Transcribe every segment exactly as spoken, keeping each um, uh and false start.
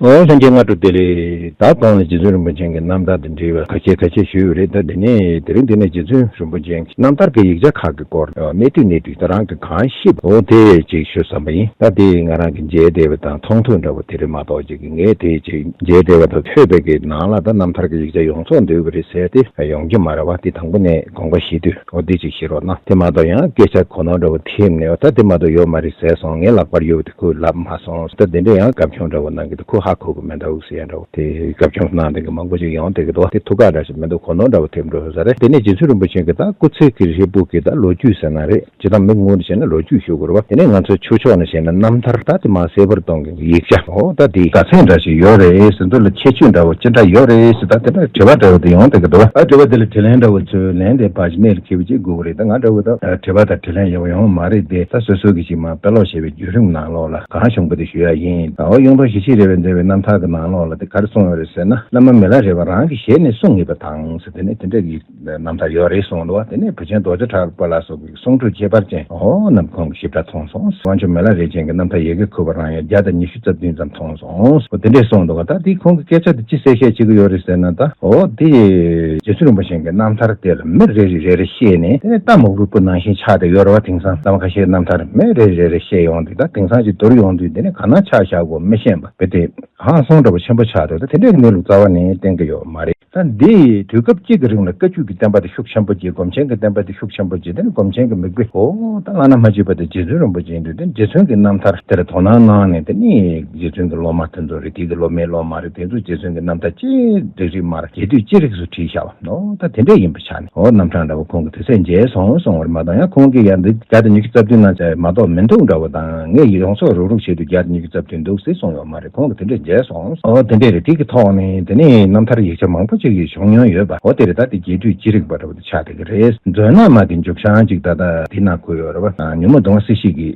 ཨོ་ལྷན་རྒྱས་སྔ་དྲོ་བདེ་ལེགས། ད་གོང་ལ་རྗེ་བཙུན་རིན་པོ་ཆེ་གི་རྣམ་ཐར་དང་འབྲེལ་བའི་ཁ་ཤས་ཁ་ཤས་ཞུས་ཡོད་རེད། ད་དེ་ནས་དེ་རིང་འདི་ནས་རྗེ་བཙུན་རིན་པོ་ཆེ་གི་རྣམ་ཐར་གྱི་ཡིག་ཆ་ཁག་གི་སྐོར་གནད་དུ་གནད་དུ་ད་རང་གི་གང་ཤེས་པ་འོ་དེ་ཅིག་ཞུ་བསམ་པ་ཡིན། ད་དེ་ང་རང་གི་མཇལ་བསྡད་པ་དང་མཐོང་ཐོས་འདྲ་བོ་དེ་རེད་མ་གཏོགས་ཅིག་ངས་དེ་ཅིག་མཇལ་བསྡད་པ་དང་ཐོས་པའི་གི་ནང་ལ་ད་རྣམ་ཐར་གྱི་ཡིག་ཆ་ཡོངས་རྫོགས་འདུས་པ་རེད་ཟེར་ཏེ་ཡོང་རྒྱུ་མ་རེད་བ། དེ་དང་པོ་ནས་དགོངས་པ་བཞེས་དུས་འོ་དེ་ཅིག་བཞེས་རོགས་གནང་། དེ་མ་གཏོགས་ཡང་སྐད་ཆ་གོ་ནོར་འདྲ་བོ་ཐེབས་ནས་འོ་ད་དེ་མ་གཏོགས་ཡོད་མ་རེད་ཟེར་སོང་། ངའི་ལག་པར་ཡོད་པ་དེ་ཁོས་ལབ་མ་སོང་། ད་དེ་འདྲ་ཡང་སྐབས་ཆུང་འདྲ་བོ་གནང་གི་འདུག་ཁོ་ཧ་གོ་གི་མི་འདུག་ཟེར་ཡ་འདྲ་བོ་དེ་སྐབས་ཆུང་གནང་བསྡད་མཁན་མང་པོ་ཅིག་ཡོང་བསྡད་ཀྱི་འདུག་དེ་ཐུགས་ཁག་འདྲ་ཞིག་མི་འདུག་གོ་ནོར་འདྲ་བོ་ཐེབས་འགྲོ་ས་རེད། དེ་ནས་རྗེ་བཙུན་རིན་པོ་ཆེ་གི་ད་སྐུ་ཚེ་གི་ཧྲིལ་པོ་གི་ད་ལོ་རྒྱུས་ཟེར་ན་རེད། ཇི་ལྟར་མི་ངོ་ནས་བྱས་ན་ལོ་རྒྱུས་ཞུ་དགོས་རེད་བ། དེ་ནས་ང་ཚོའི་ཆོས་ཕྱོགས་ནས་བྱས་ན་རྣམ་ཐར་ད་དེ་མ་གསལ་པོར་གཏོང་གི་ཡིག་ཆ་འོ་ད་དེ་ག་ཚད་འདྲ་ཞིག་ཡོད་རེད་ཟེར་འདུག་ལ། ཁྱད་ཆོས་འདྲ་བོ་ཅི་འདྲ་ཡོད་རེད་ཟེར་ད་དེ་འདྲ་དྲི་བ་འདྲ་བོ་དེ་ཡོང་བསྡད་ཀྱི་འདུག་བ། ཨ་དྲི་བ་དེ་ལ་དྲིས་ལན་འདྲ་བོ་ཚོས་ལན་དེ་ཕར་ཅིག་གནད་ལ་འཁེལ་བ་ཅིག་དགོས་ཀྱི་རེད། ད་ང་འདྲ་བོ་ད་དྲི་བ་དང་དྲིས་ལན་ཡག་པོ་ཡོང་མ་རེད་དེ། ད་སོ་སོ་གི་ཅིག་མ་དཔེ་ཀློག་བྱས་པའི་བརྒྱུད་རིམ་ནང་ལོགས་ལ་གང་བྱུང་པ་དེ་ཞུ་ཡ་ཡིན། ད་འོ་གཡུང་དྲུང་ཞི་བྱེད་རས་པས་མཛད་པའི་རྣམ་ཐར་གྱི་ནང་ལོགས་ལ་དེ་ག་རེ་གསུངས་ཡོད་རེད་ཟེར་ན། བླ་མ་མི་ལ་རས་པ་རང་གི་ཞལ་ནས་གསུང་ངེས་པ་དང་ཟེར་དེ་ནས་དེ་འདྲ་གི་རྣམ་ཐར་ཡོད་རེད་གསུངས་འདུག་བ། དེ་ནས་བུ་ཆེན་རྡོ་རྗེ་གྲགས་པ་ལ་སོགས་པའི་གསུང་སྒྲོས་ཁྱད་པར་ཅན་འོ་རྣམས་ཁོང་གིས་ཞིབ་ཕྲ་མཐོང་སོང་། དབང་ཕྱུག་མི་ལ་རས་ཆེན་གྱི་རྣམ་ཐར་ཡི་གེ་ཁོལ་པོ་རང་ཡང་བརྒྱ་དང་ཉི་ཤུ་རྩ་བདུན་ཙམ་མཐོང་སོང་། འོ་དེ་འདྲས་གསུངས་འདུག་བ། ད་དེ་ཁོང་གི་སྐད་ཆ་དེ་ཅི་གསལ་བཤད་བྱེད་ཀྱི་ཡོད་རེད་ཟེར་ན། ད་འོ་དེ་རྗེ་བཙུན་རིན་པོ་ཆེ་གི་རྣམ་ཐར་དེ་ལ་མི་རེ་རེ་རེ་རེ་བཤད་ནས་དེ་ནས་རྟ་མོག་རུས་པོ་ནང་བཞིན་ཆགས་བསྡད་ཡོད་རེད་བ། དེང་སང་བླ་མ་ཁ་ཤས་རྣམ་ཐར་མི་རེ་རེ་རེ་བཤད་ཡོང་དུས་ད་དེང་སང་ཅིག་བསྡུར་ཡོང་དུས་དེ་ནས་ག་ན་ཆ་བཞག་དགོས་མི་ཤེས་པ་བས་དེ། ཧང་སང་འདྲ་པོ་ཆེན་པོ་ཆགས་འདུག་ད་དེ་འདྲའི་གནས་ལུགས་རྩ་བ་ནས་བསྟན་གྱི་ཡོད་མ་རེད། ད་འདི་དུས་སྐབས་གཅིག་གི་རིང་ལ་བཀའ་བརྒྱུད་ཀྱི་བསྟན་པ་དེ་ཤུགས་ཆེན་པོ་སྐྱེས། སྒོམ་ཆེན་གྱི་བསྟན་པ་དེ་ཤུགས་ཆེན་པོ་སྐྱེས། དེ་ནས་སྒོམ་ཆེན་གྱི་མིག་དཔེ་འོ་ད་བླ་ན་མ་མཆིས་པ་དེ་རྗེ་བཙུན་རིན་པོ་ཆེ་ཡིན་དུས་དེ་རྗེ་བཙུན་གྱི་རྣམ་ཐར་དེར་དོ་སྣང་གནང་ནས་དེ་ནས་རྗེ་བཙུན་གྱི་སློབ་མ་དེ་ཚོ་རེད། དེ་གི་སློབ་མའི་སློབ་མ་རེད། དེ་ཚོ་རྗེ་བཙུན་གྱི་རྣམ་ཐར་ཅི་རིགས་རིགས་མར་རྒྱས་བསྡུས་ཅི་རིགས་སུ་བྲིས་བཞག་པ་འོ་ད་དེ་འདྲས་ཡིན་པ་ཆགས་ནས་འོ་རྣམ་གྲངས་འདྲ་བོ་ཁོང་གིས་དེ་ཚད་མཇལ་སོང་གསུངས་པ་རེད་མ་གཏོགས། ཡང་ཁོང་གིས་ཡང་འདི་བརྒྱ་དང་ཉི་ཤུ་རྩ་བདུན་ནང་མ་གཏོགས་མི་འདུག་འདྲ་བོ་དང་། ངས་ཡོངས་སུ་རུག་རུག་བྱས་དུས་བརྒྱ་དང་ཉི་ཤུ་རྩ་བདུན་འདུག་ཟེར་གསུངས་ཡོད་མ་རེད། ཁོང་གིས་དེ་འདྲས་མཇལ་སོང་། འོ་དེ་འདྲས་རེད། དེ་གི་ཐོག་ནས་དེ་ནས་རྣམ་ཐར་ཡིག་ཆ་མང་པོ་ཅིག་གི་བྱུང་མྱོང་ཡོད་པ། འོ་དེ་རེད། ད་དེ་རྒྱས་བསྡུས་ཅི་རིགས་པ་འདྲ་བོ་དེ་ཆགས་བསྡད་ཀྱི་རེད། མཛོད་ནག་མ་གི་མཇུག་བྱང་ཅིག་ད་ལྟ་དེ་ནང་བཀོད་ཡོད་རེད་པ། ཉོན་མོངས་གདུང་བ་སྲིད་ཞི་གི་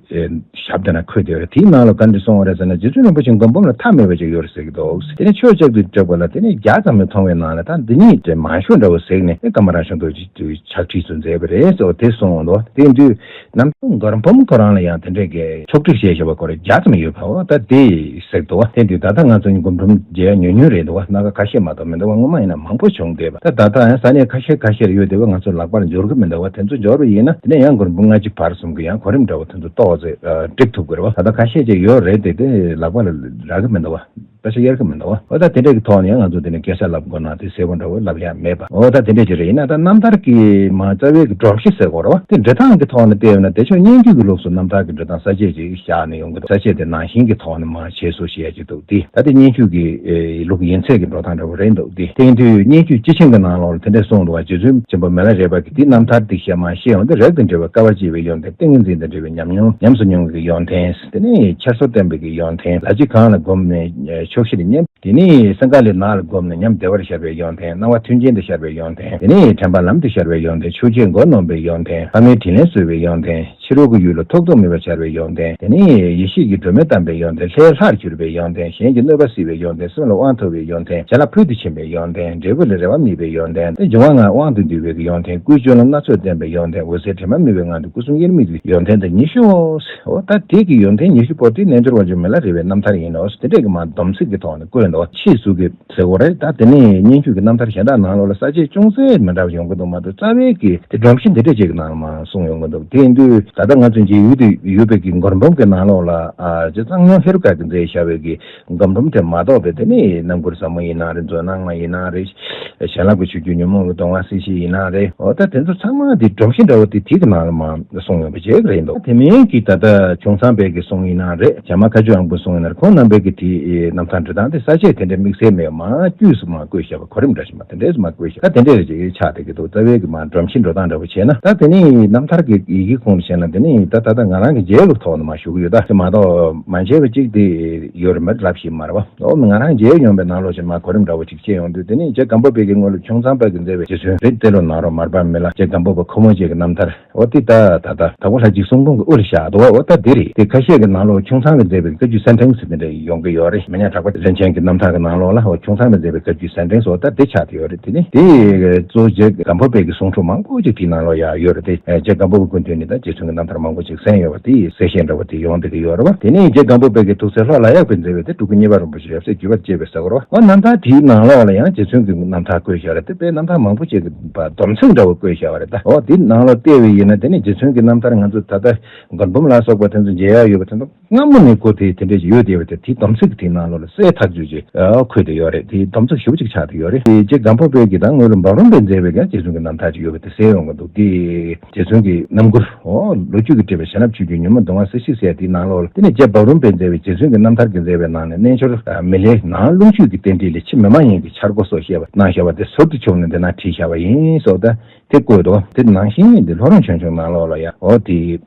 ཞབས་དེ་ན་འཁོད་བསྡད་ཡོད་རེད། དེའི་ནང་ལ་ག་འདྲ་གསུངས་པ་རེད་ཟེར་ན། རྗེ་བཙུན་རིན་པོ་ཆེ་མགོན་པོ་ལ་མཐའ་མེད་པ་ཅིག་ཡོད་རེད་ཟེར་གྱི་འདུག་དེ་ནས་ཆོས་ལྕགས་ཀྱུ་བསྒྲགས་པ་ལ་དེ་ནས་བརྒྱ་ཙམ་མི་མཐོང་བའི་ནང་ལ་ད་འདི་གཉིས་དེ་མང་ཤོས་འདྲ་བོ་ཟེར་ནས་ཨེ་ཀ་མ་ར་ཤང་རྡོ་རྗེ་ཕྱག་བྲིས་སུ་མཛད་པ་རེད་ཟེར་བ་དེ་གསུངས་འདུག་དེ་དུས་ནམ་མགོན་པོ་ཁོ་རང་ལ་ཡང་དེ་འདྲས་ཀྱི་ཕྱོགས་སྒྲིག་བྱས་བཞག་པ་ཁོ་རེ་བརྒྱ་ཙམ་ཡོད་པ། འོ་ད་དེ་ཟེར་འདུག་དེ་དུས་ད་ལྟ་ང་ཚོ་མགོན་པོ་མཇལ་ཉུང་ཉུང་རེད་འདུག་སྣ་ཁ་ཁ་ཤས་མ་གཏོགས་མི་འདུག་སྔོན་མ་ཡིན་ན་མང་པོ་བྱུང་བསྡད་པ། ད་ད་ལྟ་ཡང་ས་གནས་ཁ་ཤས་ཁ་ཤས་ཡོད་བསྡད་པ་ང་ཚོ་ལག་པར་འབྱོར་གི་མི་འདུག་དེ་ཚོ་འབྱོར་བ་ཡིན་ན་དེ་ནས་ཡང་མགོན་པོ་ལྔ་བཅུ་བར་གསུམ་གྱི་ཡང་གོ་རིམ་འདྲ་བོ་དེ་ཚོ་ཏོག་ཙེ་སྒྲིག་ཐུབ་དགོས་རེད་བ། ད་ལྟ་ཁ་ཤས་ཅིག་ཡོད་རེད་དེ། དེ་ལག་པ་ལ་རག་གི་མི་འདུག་བ། ད་ཆ་ཡར་གི་མི་འདུག་བ། འོ་ད་དེ་འདྲས་ཀྱི་ཐོག་ནས་ཡང་ང་ཚོ་དེ་ནས་སྐད་ཆ་ལབ་དགོས་ན་དེ་གསལ་པོ་འདྲ་བོ་ལབ་ཡ་མེད་པ། འོ་ད་དེ་འདྲས་ཅིག་རེད། ཡིན་ན་ད་རྣམ་ཐར་གྱི་མ་རྩ་བའི་གི་སྒྲོམ་གཞི་ཟེར་དགོས་རེད་བ། དེ་འབྲི་སྟངས་ཀྱི་ཐོག་ནས་བལྟས་ཡོད་ན་དེ་ཕྱོགས་སྙན་བརྒྱུད་ཀྱི་ལུགས་སུ་རྣམ་ཐར་གྱི་འབྲི་སྟངས་གསལ་བྱེད་ཅིག་བཞག་ནས་ཡོང་གི་འདུག་གསལ་བྱེད་དེ་ནང་བཞིན་གྱི་ཐོག་ནས་མ་བྱས་སོ་ཞེས་ཡ་ཅིག་འདུག་དེ་ད་དེ་སྙན་བརྒྱུད་ཀྱི་ལུགས་ཡིན་ཚད་ཀྱི་འགྲོ་སྟངས་འདྲ་བོ་རེད་འདུག་དེ་དེང་དུས་སྙན་བརྒྱུད་སྤྱི་ཆིངས་ཀྱི་ནང་ལོགས་ལ་དེ་འདྲས་གསུངས་འདུག་བ། རྗེ་བཙུན་ཆེན་པོ་མི་ལ་རས་པ་གིས་དེའི་རྣམ་ཐར་དེ་བཤད་མ་ཤེས་ཡོང་དུས་རབ་ཏུ་འབྲི་བའི་དཀའ་བ་སྤྱད་པའི་ཡོན་ཏན། ཏིང་ངེ་འཛིན་དང་འབྲེལ་བའི་ཉམས་མྱོང་ཉམས་སུ་མྱོང་བའི་ཡོན་ཏན། དེ་ནས་འཆར་སོ་བསྟན་པའི་ཡོན་ཏན། ལ་ཕྱི་གང་ལ་བསྒོམས་ནས་ཆོག་ཤེས་ཉམས། དེ་ནས་སེང་ག་ལའི་ནགས་ལ་བསྒོམས་ནས་ཉམས་བདེ་བར་ཤར་བའི་ཡོན་ཏན། སྣང་བ་མཐུན་རྐྱེན་དུ་ཤར་བའི་ཡོན་ཏན། དེ་ནས་དྲན་པ་ལམ་དུ་ཤར་བའི་ཡོན་ཏན། ཆོས་བརྒྱད་མགོ་གནོན་པའི་ཡོན་ཏན། ཕ་མའི་དྲིན་ལན་གསོ་བའི་ཡོན་ཏན། ཕྱི་རོལ་གྱི་ཡུལ་ལ་ཐོགས་རྡུགས་མེད་པར་འཆར་བའི་ཡོན་ཏན། དེ་ནས་ཡེ་ཤེས་ཀྱི་སྒྲོན་མེ་བསྟན་པའི་ཡོན་ཏན། ལྷའི་ལྷར་གྱུར་པའི་ཡོན་ཏན། གཞན་གྱི་གནོད་པ་སེལ་བའི་ཡོན་ཏན། སེམས་ལ་དབང་ཐོབ་པའི་ཡོན་ཏན། བྱ་ལ་ཕུལ་དུ་ཕྱིན་པའི་ཡོན་ཏན། འབྲས་བུ་ལ་རེ་བ་མེད་པའི་ཡོན་ཏན། དེ་འབྱུང་བ་ལྔ་དབང་དུ་འདུས་པའི་ཡོན་ཏན། སྐུའི་སྤྱོད་ལམ་སྣ་ཚོགས་བསྟན་པའི་ཡོན་ཏན། འོད་གསལ་དྲི་མ་མེད་པའི་ངང་དུ་སྐུ་གསུམ་དབྱེར་མེད་ཀྱི་ཡོན་ཏན་དང་ཉི་ཤུ། འོ་ད་དེ་གི་ཡོན་ཏན་ཉི་ཤུ་པོ་དེ་རྣལ་འབྱོར་དབང་ཕྱུག་མི་ལ་རས་པའི་རྣམ་ཐར་ཡིན་ནོ། དེ་འདྲས་ཀྱི་མ་སྡོམ་ཚིག་གི་ཐོག་ནས་བཀོད་འདུག་ཕྱིས་སུ་གི་ཟེར་དགོས་རེད། ད་དེ་ནས་སྙན་བརྒྱུད་ཀྱི་རྣམ་ཐར་གཞན་དག་ནང་ལོགས་ལ་གསལ་བྱེད་ཅུང་ཟད་མི་འདྲ་བ་ཡོང་གི་འདུག་མ་གཏོགས་རྩ་བའི་གི་དེ་སྒྲོམ་གཞི་འདི་འདྲ་ཅིག་གི་ནང་ལ་མ་གསུངས་ཡོང་གི་འདུག་དེ་ཡིན་དུས་ད་ལྟ་ང་ཚོ་མཇལ་ཡུལ་དུ་ཡོད་པའི་གི་མགུར་འབུམ་གྱི་ནང་ལོགས་ལ་ཨ་རྗེ་གཙང་སྨྱོན་ཧེ་རུ་ཀ་གིས་མཛད་བཞག་པའི་གི་མགུར་འབུམ་དེ་མ་གཏོགས་པའི་དེ་ནས་རྣམ་མགུར་ཟབ་མོ་ཡིན་ན་རེད། མཛོད་ནག་མ་ཡིན་ན་རེད། བྱིན་རླབས་ཀྱི་ཆུ་རྒྱུན་ཉོན་མོངས་ཀྱི་གདུང་བ་སེལ་བྱེད་ཡིན་ན་རེད། འོ་ད་དེ་ཚོ་ཚང་མ་དེ་སྒྲོམ་གཞི་འདྲ་བོ་དེ་དེ་གི་ནང་ལ་མ་གསུངས་ཡོད་པ་ཅིག་རེད་འདུག་དེ་མིན་གྱི་ད་ལྟ་ཁྱུང་ཚང་པའི་གི་གསུང་ཡིན་ན་རེད། བྱམས་མ་མཁའ་སྤྱོད་དབང་པོའི་གསུང་ཡིན་ན་རེད། ཁོང་རྣམ་པའི་གི་དེ་རྣམ་ཐར་འབྲི་སྟངས་དེ་ས་བཅད་དེ་འདྲའི་དམིགས་བསལ་མེད་མ་དཀྱུས་སུ་མ་བཀོད་བཞག་པ་གོ་རིམ་འདྲ་ཞིག་མ་དེ་འདྲས་སུ་མ་བཀོད་བཞག་ད་དེ་འདྲས་ཅིག་ཆགས་བསྡད་ཀྱི་འདུག་རྩ་བའི་གི་མ་སྒྲོམ་གཞི་འགྲོ་སྟངས་འདྲ་བོ་བྱས་ན། ད་དེ་ནས་རྣམ་ཐར་གི་ཡི་གེ་ཁུངས་ལ་བྱས་ན་དེ་ནས་ད་ད་ལྟ་ང་རང་གི་མཇལ་བའི་ཐོག་ནས་མ་ཞུ་གི་ཡོད། ད་དེ་མ་གཏོགས་མ་མཇལ་བ་ཅིག་དེ་ཡོད་རེད་མ་རེད་ལབ་ཤེས་མ་རེད་བ། འོ་ང་རང་མཇལ་ཡོང་པའི་ནང་ལོགས་ཀྱི་མ་གོ་རིམ་འདྲ་བོ་ཅིག་བྱས་ཡོང་དུས་དེ་ནས་རྗེ་སྒམ་པོ་པའི་གི་སྔོན་ལ་ཁྱུང་ཚང་པ་གི་མཛད་པའི་རྗེ་བཙུན་རེད། དེ་ལོ་ནང་རོ་མར་པ་མི་ལ་རྗེ་སྒམ་པོ་པ་ཁོ་མོ་ཅིག་གི་རྣམ་ཐར་འོ་དེ་ད་ད་ད་དྭགས་པོ་ལྷ་འཇིགས་གསུང་འབུམ་གི་དབུ་ལ་བཞག་འདུག་བ། འོ་ད་དེ་རེད། དེ་ཁ་ཤས་ཀྱི་ནང་ལོགས་ཁྱུང་ཚང་གི་མཛད་པའི་བཀའ་བརྒྱུད་གསེར་ཕྲེང་ཟེར་དེ་འདྲ་ཡོང་གི་ཡོད་རེད། མི་ཉག་གྲགས་པ་རིན་ཆེན་གྱི་རྣམ་ཐར་གྱི་ནང་ལོགས་ལ་འོ་ཁྱུང་ཚང་གི་མཛད་པའི་བཀའ་བརྒྱུད་གསེར་ཕྲེང་སོགས་ད་དེ་ཆགས་བསྡད་ཡོད་རེད། དེ་ནི་དེ་གཙོ་བོ་རྗེ་སྒམ་པོ་པའི་གི་གསུང་སྒྲོས་མང་པོ་ཅིག་དེའི་ནང་ལོགས་ཡང་ཡོད་རེད་དེ། རྗེ་སྒམ་པོ་པའི་སྐུ་མདུན་ནས་ད་རྗེ་བཙུན་ རྣམ་ཐར་མང་པོ་ཅིག་གསན་ཡོད་པ་དེ་ཡི་གསལ་བཤད་འདྲ་བོ་དེ་ཡོང་བསྡད་ཀྱི་ཡོད་རེད་བ། དེ་ནས་རྗེ་སྒམ་པོ་པའི་གི་ཐུགས་སྲས་ལྷོ་ལ་ཡག་པས་མཛད་པའི་དེ་སྤྲུལ་སྐུ་གཉིས་པ་རིན་པོ་ཆེ་ཡབ་སྲས་བརྒྱུད་པར་བཅས་པའི་ཟེར་བ་རེད་བ། རྣམ་ཐར་དེའི་ནང་ལོགས་ལ་ཡང་རྗེ་བཙུན་གྱི་རྣམ་ཐར་བཀོད་བཞག་རེད། དེ་དཔེ་རྣམ་ཐར་མང་པོ་ཅིག་གི་སྡོམ་ཚིག་འདྲ་བོ་བཀོད་བཞག་པ་རེད། ད་འོ་དེའི་ནང་ལོགས་བལྟས་པ་ཡིན་ན་དེ་ནས་རྗེ་བཙུན་གྱི་རྣམ་ཐར་ང་ཚོ་ད་ལྟ་མགོན་འབུམ་ལ་སོགས་པ་དེ་ཚོ་མཇལ་ཡག་ཡོད་པ་དེ་ཚོ། སྔ་མོ་ནས་གོ་དེ་དེ་འདྲས་ཡོད་བསྡད་པ་དེ་དེའི་སྡོམ་ཚིག་དེའི་ནང་ལོགས་ལ་གསལ་ཐག་ཆོད་ཅིག་འཁོད་བསྡད་ཡོད་རེད། དེའི་སྡོམ་ཚིག་ཞེ་པོ་ཅིག་ཆགས་བསྡད་ཡོད་རེད། དེ་རྗེ་སྒམ་པོ་པའི་གི་ད་སྔོན་ལ་འབའ་རོམ་པས་མཛད་པའི་གི་རྗེ་བཙུན་གྱི་རྣམ་ཐར་ཅིག་ཡོད་པ་དེ་གསལ་ཡོང་གི་འདུག་དེ་རྗེ་བཙུན་གྱི་རྣམ་མགུར་འོ་ལོ་རྒྱུས་ཀྱིས་སྤྲས་པའི་བྱིན་རླབས་ཆོས་བརྒྱུད་ཉོན་མོངས་གདུང་བ་སེལ་ཞིང་སེལ་དེའི་ནང་ལོགས་ལ། དེ་ནས་རྗེ་འབའ་རོམ་པས་མཛད་པའི་རྗེ་བཙུན་གྱི་རྣམ་ཐར་གྱིས་མཛད་པའི་ནང་ནས་རྣལ་འབྱོར་མི་ལའི་ནང་རླུང་བཅུད་ཀྱི་རྟེན་འབྲེལ་ལས་ཕྱི་མི་མ་ཡིན་གྱི་འཆར་སྒོ་སོགས་བཤད་པ་གནང་བཞག་པ་དེ་ཟུར་དུ་ཕྱོགས་ནས་འདི་ན་བྲིས་བཞག་པ་ཡིན་སོགས་དང་། དེ་བཀོད་འདུག་དེ་ནང་བཞིན་དེ་ལྷོ་རོང་ཆོས་འབྱུང་ནང་ལོགས་ལ་ཡང་འོ་དེ་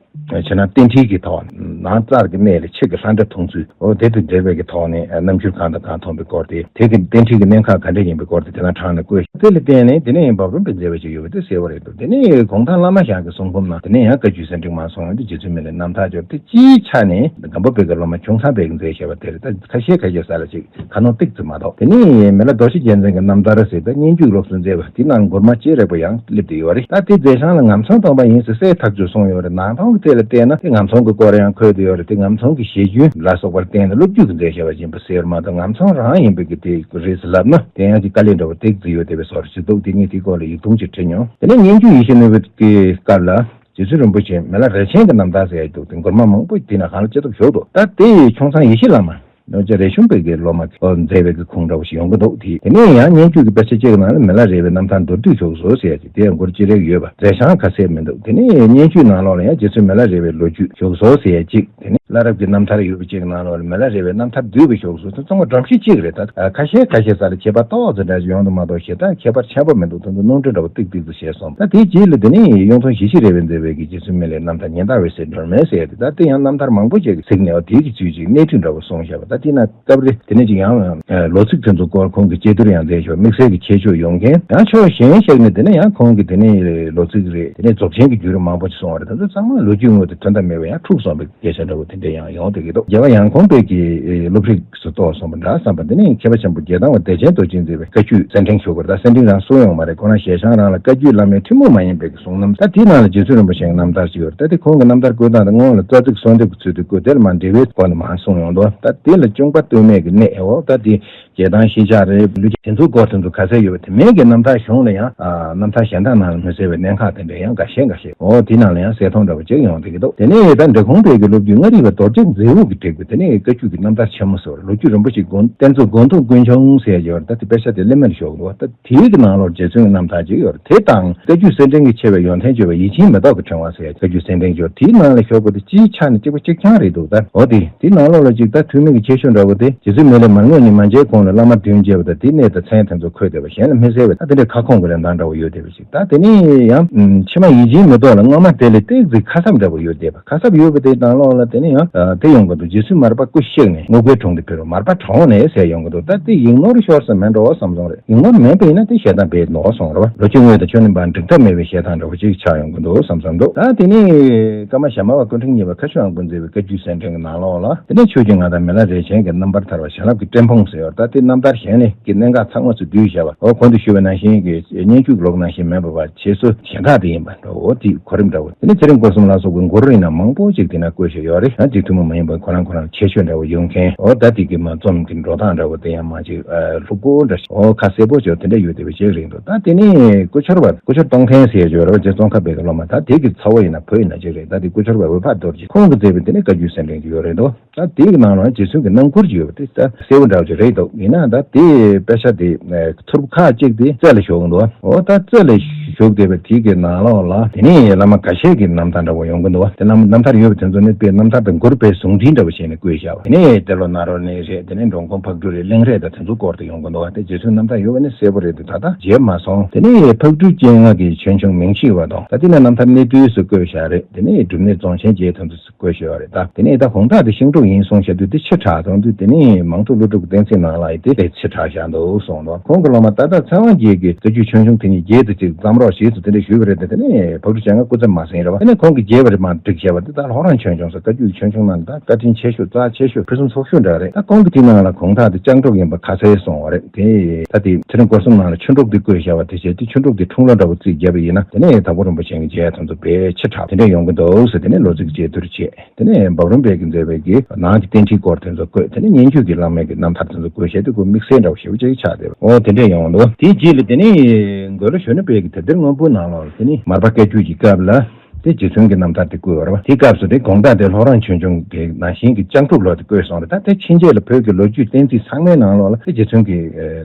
བྱས་ན་རྟེན་འབྲེལ་གྱི་ཐོག་ནང་རྩ་གི་གནས་ལ་ཕྱི་གི་ལྷ་འདྲེ་མཐོང་ཚུལ་འོ་དེ་དང་འབྲེལ་བའི་གི་ཐོག་ནས་རྣམ་འགྱུར་གང་དང་གང་མཐོང་བའི་སྐོར་དེ། དེ་གི་རྟེན་འབྲེལ་གྱི་གནད་འགག་ག་འདྲ་ཡིན་པའི་སྐོར་དེ་དེ་ན་དྲངས་ནས་བཀོད། དེ་ལ་བརྟེན་ནས་དེ་ནས་ཡང་འབའ་རོམ་པས་མཛད་པ་ཅིག་ཡོད་པ་དེ་གསལ་བོ་རེད་འདུག་དེ་ནས་གུང་ཐང་བླ་མ་ཞང་གི་གསུང་འབུམ་ནང་དེ་ནས་ཡང་བཀའ་བརྒྱུད་གསེར་ཕྲེང་མར་གསུངས་ཡོད་དེ་རྗེ་བཙུན་མི་ལའི་རྣམ་ཐར་ཅིག་ཡོད་པ་དེ། སྤྱིའི་ཆ་ནས་སྒམ་པོ་པའི་གི་སློབ་མ་ཁྱུང་ཚང་པས་མཛད་བཞག་པ་དེ་རེད། ད་ཁ་ཤས་ཁ་ཤས་ས་ལ་ཅིག་ཁ་ནོར་ཏོག་ཙམ་མ་གཏོགས། དེ་ནས་མི་ལ་རྡོ་རྗེ་རྒྱལ་མཚན་གྱི་རྣམ་ཐར་ཟེར་ད་སྙན་བརྒྱུད་སློབ་གསོ་མཛད་པ་དེ་ནང་མགུར་མ་སྤྱན་རས་པ་ཡང་སླེབས་བསྡད་ཡོད་རེད། ད་དེ་མཛད་བྱང་ལ་ངམ་ཚང་སྟོང་པ་ཡིན་ཟེར་གསལ་ཐག་ཆོད་གསུངས་ཡོད་རེད། ནང་དོན་གྱི་ཐད་ལ་བལྟས་ན་དེ་ངམ་ཚང་གི་སྐོར་ཡང་འཁོད་བསྡད་ཡོད་རེད། དེ་ངམ་ཚང་གི་ཞལ་རྒྱུན་ལ་སོགས་པར་བརྟེན་ནས་སློབ་བརྒྱུད་ཀྱིས་མཛད་བཞག་པ་ཡིན་པ་ཟེར་མ་གཏོགས་ངམ་ཚང་རང་ཡིན་པའི་གི་དེ་རེད་ཟེར་ལབ་ན་དེ་ཡང་གི་དཀའ་ལས་འདྲ་བོ་ཏོག་ཙམ་ཡོད་བསྡད་པའི་བཟོ་འདྲ་ཞིག་འདུག་དེ་ངས་དེའི་སྐོར་ལ་ཡིག་ཐུང་ཅིག་བྲིས་མྱོང་། དེ་ནས་སྙན་བརྒྱུད་ཡིད་བཞིན་ནོར་བུ་གི་སྐབས་ལ། རྗེ་བཙུན་རིན་པོ་ཆེ་མི་ལ་རས་ཆེན་གྱི་རྣམ་ཐར་ཟེར་ཡ་འདུག་དེ་མགུར་མ་མང་པོ་དེ་ན་གང་ལ་ཅི་ཐུབ་ཞུགས་འདུག་ད་དེ་ཡི་ཁྱུང་ཚང་ཡེ་ཤེས་བླ་མ་ནོར་རྗེ་རས་ཆུང་པའི་གི་སློབ་མ་གིས་མཛད་པའི་གི་ཁུངས་འདྲ་བོ་ཞིག་ཡོང་གི་འདུག་དེ་དེ་ནས་ཡང་སྙན་བརྒྱུད་ཀྱི་དཔེ་ཆ་གཅིག་གི་ནང་ལ་མི་ལ་རས་པའི་རྣམ་ཐར་མདོར་བསྡུས་ཞུགས་སོ་ཟེར་ཡ་ཅིག་དེ་ཡང་མགུར་ཅི་རིགས་ཡོད་པ་མཛད་བྱང་ག་ཚད་མི་འདུག་དེ་ནས་སྙན་བརྒྱུད་ནང་ལོགས་ལ་ཡང་རྗེ་བཙུན་མི་ལ་རས་པའི་ལོ་རྒྱུས་ཞུགས་སོ་ཟེར་ཡ་ཅིག་དེ་ནས་བླ་རབས་ཀྱི་རྣམ་ཐར་ཡོད་པ་གཅིག་ནང་ལོགས་ལ་མི་ལ་རས་པའི་རྣམ་ཐར་བསྡུས་པ་ཞུགས་སོ། དེ་ཚང་མ་སྒྲོམ་གཞི་གཅིག་རེད། ད་ཁ་ཤས་ཁ་ཤས་ས་ལ་ཁྱད་པར་ཏོག་ཙམ་འདྲ་ཞིག་ཡོང་དུ་མ་གཏོགས་ཞེ་དྲག་ཁྱད་པར་ཆེན་པོ་མི་འདུག་དེ་ཚོ་སྣང་སྒྲོན་འདྲ་བོ་ཏིག་ཏིག་ཏུ་བྱས་སོང་། ད་དེའི་རྗེས་ལ་དེ་ནས་གཡུང་དྲུང་ཞི་བྱེད་རས་པས་མཛད་པའི་གི་རྗེ་བཙུན་མི་ལའི་རྣམ་ཐར་ཉི་ཟླ་འོད་ཟེར་སྒྲོན་མེ་ཟེར་ཡ་དེ། ད་དེ་ཡང་རྣམ་ཐར་མང་པོ་ཅིག་གི་གཟིགས་ནས་འོ་དེའི་གི་ཚུལ་ཅིག་གནས་ཚུལ་འདྲ་བོ་གསུངས་བཞག་པ། ད་དེ་ན་སྐབས་རེ་དེ་ནས་ཅིག་ཡང་ལོ་ཚིགས་དེ་ཚོ་སྐོར་ཁོང་གིས་དཔྱད་བསྡུར་ཡང་མཛད་ཆོག་དམིགས་བསལ་གྱི་ཁྱད་ཆོས་ཡོང་མཁན་ཡང་ཕྱོགས་གཞན་ཞིག་ནས་དེ་ནས་ཡང་ཁོང་གིས་དེ་ནས་ལོ་ཚིགས་རེད། དེ་ནས་རྫོགས་ཆེན་གྱི་བརྒྱུད་རིམ་མང་པོ་ཅིག་གསུངས་པ་རེད། ད་ཚོ་ཚང་མ་ལོ་རྒྱུས་དངོས་དང་མཐུན་ཐབས་མེད་པའི་ཡང་འཁྲུག་སོང་བའི་སྐད་ཆ་འདྲ་བོ་དེ་འདྲ་ཡང་ཡོང་བསྡད་ཀྱི་འདུག་རྒྱལ་བ་ཡང་ཁོང་པའི་གི་སློབ་ཁྲིད་སུ་གཏོགས་སོང་བ་འདྲ་བསམ་པ། དེ་ནས་མཁས་པ་ཆེན་པོ་རྒྱལ་ཐང་བ་བདེ་ཆེན་རྡོ་རྗེས་མཛད་པའི་བཀའ་བརྒྱུད་གསེར་ཕྲེང་ཞུ་དགོས། ད་གསེར་ཕྲེང་རང་གསུང་ཡོང་མ་རེད། ཁོ་རང་ཞལ་བྱང་རང་ལ་བཀའ་བརྒྱུད་བླ་མའི་ཐུན་མོང་མ་ཡིན་པའི་གི་གསུང་རྣམ། ད་དེའི་ནང་ལ་རྗེ་བཙུན་རིན་པོ་ཆེའི་རྣམ་ཐར་ཅིག་ཡོད་རེད། ད་དེ་ཁོང་གི་རྣམ་ཐར་བཀོད་སྟངས་དེ་སྔོན་ལ་རྩ་ཚིག་གསོལ་འདེབས་ཀྱི་ཚུལ་དུ་བཀོད། དེ་ལ་མར་འགྲེལ་པའི་སྐོར་ནས་མར་གསུངས་ཡོང་འདུག་ད་དེ་ལ་གཅུང་པ་སྟོད་སྨད་ཀྱི་གནས་འོ་ད་དེ་རྒྱལ་ཐང་ཤེས་བྱ་རེད། ལུས་ཀྱི་དེ་ཚོའི་སྐོར་དེ་ཚོ་ག་ཚད་ཡོད་པ་དེ་མེད་ཀྱི་རྣམ་ཐར་གཞུང་ལ་ཡང་རྣམ་ཐར་གཞན་དག་ནང་ལ་མི་གསལ་བའི་གནད་འགག་དེ་འདྲ་ཡང་འགའ་ཤས་འགའ་ཤས་འོ་དེ་ནང་ལ་ཡང་གསལ་སྟོན་འདྲ་བོ་ཅིག་ཡོང་བསྡད་ཀྱི་འདུག་དེ་ནས་ད་འབྲི་གུང་པའི་གི་སློབ་བརྒྱུད་མངའ་རིས་པ་རྡོ་རྗེ་མཛེས་པོ་གིས་བསྒྲིགས་པའི་དེ་ནས་བཀའ་བརྒྱུད་ཀྱི་རྣམ་ཐར་ཆེན་མོ་ཟེར་བ་ལོ་རྒྱུས་རིན་པོ་ཆེའི་དགོངས་གཏེར་མཛོད་དགོངས་དུང་ཀུན་འབྱུང་ཟེར་ཡོད་རེད། ད་དེ་དཔེ་ཆ་དེ་ལེན་མེད་ལ་ཞོག་འདུག་ད་དེའི་གི་ནང་ལོགས་རྗེ་བཙུན་གྱི་རྣམ་ཐར་ཅིག་ཡོད་རེད། དེ་དང་བཀའ་བརྒྱུད་གསེར་ཕྲེང་གིས་ཆེ་བའི་ཡོན་ཏན་བརྗོད་པ་ཡིད་ཆེས་མི་ཐོགས་ཀྱི་ཕྲེང་བ་ཟེར་ཡ་བཀའ་བརྒྱུད་གསེར་ཕྲེང་ཅིག་ཡོད་རེད། དེའི་ནང་ལ་ཞོག་པ་དེ་སྤྱིའི་ཆ་ནས་གཅིག་པ་གཅིག་རྐྱང་རེད་འདུག་ད་འོ་དེ་དེའི་ནང་ལོགས་ལ་ཅིག་ད་ཐུན་མིན་གྱི་ཁྱད་ཆོས་འདྲ་བོ་དེ་རྗེ་བཙུན་མི་ལས་མར་ངོས་ནས་མ་མཇལ་གོང་ལ་བླ་མ་བདུན་མཇལ་བ་དང་དེའི་གནས་དང་མཚན་དེ་ཚོ་འཁོད་བསྡད་པ་གཞན་ལ་མི་གསལ་བས། ད་དེ་འདྲའི་ཁ་སྐོང་གི་ལེན་སྟངས་འདྲ་བོ་ཡོད་བསྡད་པ་ཞིག་ད་དེ་ནས་ཡང་ཕྱི་མ་ཡིད་ཆེས་མི་ཐོགས་ལ་སྔོན་མ་དེ་ལས་ཏོག་ཙམ་ཁ་གསབ་འདྲ་བོ་ཡོད་བསྡད་པ། ཁ་གསབ་ཡོད་པ་དེའི་ནང་ལོགས་ལ་དེ་ནས་ཡང་དེ་ཡོང་གི་འདུག་རྗེ་བཙུན་མར་པ་སྐུ་གཤེགས་ནས་རྔོག་པའི་གྲོང་དུ་ཕེབས་པ། མར་པ་གྲོངས་ནས་ཟེར་ཡོང་གི་འདུག་ད་དེ་ཡིག་ནོར་ཤོར་ས་མེད་འགྲོ་བསམ་སོང་རེད། ཡིག་ནོར་མེད་པ་ཡིན་ན་དེ་ཞལ་ཐང་རྦད་ནོར་སོང་རེད་བ། ལོ་རྒྱུས་དངོས་དང་ཁྱོན་ནས་འབྲེལ་ཐབས་མེད་པའི་ཞལ་ཐང་འདྲ་བོ་ཅིག་ཆགས་ཡོང་གི་འདུག་བསམ་བསམ་འདུག་ད་དེ་ནས་ཀརྨ་ཞྭ་དམར་བ་སྐུ་ཕྲེང་གཉིས་པ་ཁ་ཆུ་དབང་པོས་མཛད་པའི་བཀའ་བརྒྱུད་གསེར་ཕྲེང་གི་ནང་ལོགས་ལ་དེ་ནས་ཆོས་ཀྱི་མངའ་བདག་མི་ལ་རས་ཆེན་གྱི་རྣམ་པར་ཐར་པ་བྱིན་རླབས་ཀྱི་སྤྲིན་ཕུང་ཟེར་ཡོད་རེད། ད་དེ་རྣམ་ཐར་གཞན་ལས་ཀྱི་གནད་འགག་ཚང་མ་ཚུར་བསྡུས་བཞག་པ། འོ་གོང་དུ་ཞུས་པ་ནང་བཞིན་གྱི་སྙན་བརྒྱུད་ཀྱི་ལུགས་ནང་བཞིན་མིན་པ་བ་ཆེ་སུ་གཞན་དག་དེ་ཡིན་པ་འདྲ་བོ་དེ་གོ་རིམ་འདྲ་བོ། དེ་ནས་ཚེ་རིང་སྐོར་གསུམ་ལ་སོགས་པའི་མགུར་རིང་ན་མང་པོ་ཅིག་དེ་ན་བཀོད་བཞག་ཡོད་རེད། ཡང་འཇིག་ཐུན་མོང་མ་ཡིན་པའི་ཁོ་རང་ཁོ་རང་ཁྱད་ཆོས་འདྲ་བོ་ཡོད་མཁན། འོ་ད་དེ་གི་མ་རྩོམ་གྱི་འགྲོ་སྟངས་འདྲ་བོ་དེ་ཡང་མ་ཅིག་ལྷུག་པོ་འདྲ་ཞིག་འོ་ཁ་གསལ་པོ་ཅིག་དེ་འདྲ་ཡོད་བསྡད་པའི་ཅིག་རེད་འདུག་ད་དེ་ནས་སྐུ་འཆོར་བ་སྐུ་འཆོར་གཏོང་མཁན་ཟེར་ཡོད་རེད་བ། རྗེ་ཙོང་ཁ་པའི་གི་སློབ་མ། ད་དེ་གི་ཚ་བོ་ཡིན་ན་བུ་ཡིན་ན་ཅིག་རེད། ད་དེ་སྐུ་འཆོར་བ་འོད་དཔག་རྡོ་རྗེ་ཁོང་གིས་མཛད་པའི་དེ་ནས་བཀའ་བརྒྱུད་གསེར་ཕྲེང་ཅིག་ཡོད་རེད་འདུག་ད་དེའི་ནང་ལ་རྗེ་བཙུན་གྱི་རྣམ་མགུར་ཅིག་ཡོད་པ་དེ་ད་གསལ་བོ་འདྲ་བོ་ཅིག་རེད་འདུག་ཡིན་ན་ད་དེའི་དཔེ་ཆ་དེ་ཐོར་བུ་ཁག་ཅིག་དེ་རྩེ་ལ་ཞུགས་འདུག་འོ་ད་རྩེ་ལ་ཞུགས་བསྡད་པ་དེའི་གི་ནང་ལོགས་ལ་དེ་ནས་བླ་མ་འགའ་ཤས་ཀྱི་རྣམ་ཐར་འདྲ་བོ་ཡོང་གི་འདུག་དེ་རྣམ་རྣམ་ཐར་ཡོད་པ་དེ་ཚོ་ནི་དཔེ་རྣམ་ཐར་དང་མགུར་དཔེ་ཟུང་འབྲེལ་འདྲ་བོ་བྱས་ནས་བཀོད་བཞག་པ། དེ་ནས་ཏེ་ལོ་ནཱ་རོ་ནས་རེད། དེ་ནས་འགྲོ་མགོན་ཕག་གྲུ་རེད། གླིང་རས་དང་དེ་ཚོ་སྐོར་དུ་ཡོང་གི་འདུག་དེ་རྗེ་བཙུན་རྣམ་ཐར་ཡོད་པ་ནི་གསལ་པོ་རེད་དེ་ད་ལྟ་མཇལ་མ་སོང་། དེ་ནས་ཕག་གྲུའི་སྤྱན་སྔ་གི་ཆོས་འབྱུང་མིང་ཆེ་བ་དང་ད་དེ་ནས་རྣམ་ཐར་གནད་བསྡུས་སུ་བཀོད་བཞག་རེད། དེ་ནས་སྒྲུབ་གནས་རྫོང་ཆེན་བརྒྱད་དེ་ཚོ་བཀོད་ཞུ་བ་རེད། ད་དེ་ནས་ད་དགོངས་དག་དེ་ཤིང་འབྲུག་ཡིན་གསུངས་བཞག་དུས་དེ་ཕྱི་དྲགས་ ད་དུང་དུས་དེ་ནས་མང་ཐོག་སློབ་ཕྲུག་གི་བསྟན་སྲིད་ནང་ལ་ཡི་དེ་དེ་ཆེ་དྲགས་བཞག་འདུག་གསུངས་འདུག་ཁོང་གི་སློབ་མ་ད་ལྟ་ཚེ་དབང་རྒྱལ་གྱི་བཀའ་བརྒྱུད་ཆོས་འབྱུང་དེ་ཉིད་རྒྱས་དུ་ཅིག་བརྩམས་རོགས་ཞེས་སུ་དེ་འདྲ་ཞུས་པ་རེད་དེ། དེ་ནས་བག་གྲུ་བྱ་ང་སྐུ་ཚབ་མ་ཟིན་རེད་བ། དེ་ནས་ཁོང་གིས་རྒྱས་པ་རེ་མ་བསྒྲིགས་བྱས་པ་དེ་ད་ལྷོ་རང་ཆོས་འབྱུང་ཟེར་བཀའ་བརྒྱུད་ཆོས་འབྱུང་ནང་ད་བཀའ་དྲིན་ཆེ་ཤོས་རྩ་ཆེ་ཤོས་ཕུན་སུམ་ཚོགས་ཤོས་འདྲ་རེད། ད་ཁོང་གི་དེ་ནང་ལ་གུང་ཐག་དེ་སྤྱང་གྲུང་ཡིན་པ་ཁ་གསལ་སོང་བ་རེད། དེ་ད་དེ་ཚེ་རིང་སྐོར་གསུམ་ནང་ལ་ཆུ་འབྲུག་དེ་བཀོད་བཞག་པ་དེ་བྱས་དེ་ཆུ་འབྲུག་དེ་འཁྲུངས་ལོ་འདྲ་བོ་རྩིས་བརྒྱབ་པ་ཡིན་ན་དེ་ནས་དྭགས་པོ་རིན་པོ་ཆེ་གི་མཇལ་དོན་དུ་བས་ཆེ་དྲགས་དེ་འདྲ་ཡོང་གི་འདུག་ཟེར། དེ་ནས་ལོ་ཚིགས་རྗེས་བསྡུར་བྱས། དེ་ནས་འབའ་རོམ་བོད་ཀྱི་མཛད་པའི་གི་ནང་གི་བསྟན་ཁྲིད་སྐོར་དེ་ཚོ་བཀོད། དེ་ནས་སྙན་བརྒྱུད་ཀྱི་བླ་མའི་གི་རྣམ་ཐར་དེ་ཚོ་བཀོད་བྱས་ཏེ་ཁོ་དམིགས་བསལ་འདྲ་བོ་ཞེ་པོ་ཅིག་ཆགས་བསྡད་པ། འོ་དེ་འདྲས་ཡོང་འདུག་དེའི་རྗེས་ལ་དེ་ནས་འགོས་ལོ་གཞོན་ནུ་བོད་ཀྱི་དེབ་ཐེར་སྔོན་པོའི་ནང་ལོགས་ལ་དེ་ནས་མར་པ་བཀའ་བརྒྱུད་ཀྱི་སྐབས་ལ་དེ་རྗེ་བཙུན་གྱི་རྣམ་ཐར་དེ་བཀོད་ཡོད་རེད་བ། དེའི་སྐབས་སུ་དེ་གུང་ཐག་དེ་ལྷོ་རང་ཆོས་འབྱུང་གི་ནང་བཞིན་གྱི་སྤྱང་གྲུང་ལོ་དེ་བཀོད་སོང་རེད། ད་དེ་ཕྱིན་ཆད་ལ་བོད་ཀྱི་ལོ་རྒྱུས་བསྟན་རྩིས་ཚང་མའི་ནང་ལོགས་ལ་དེ་རྗེ་བཙུན་གྱི་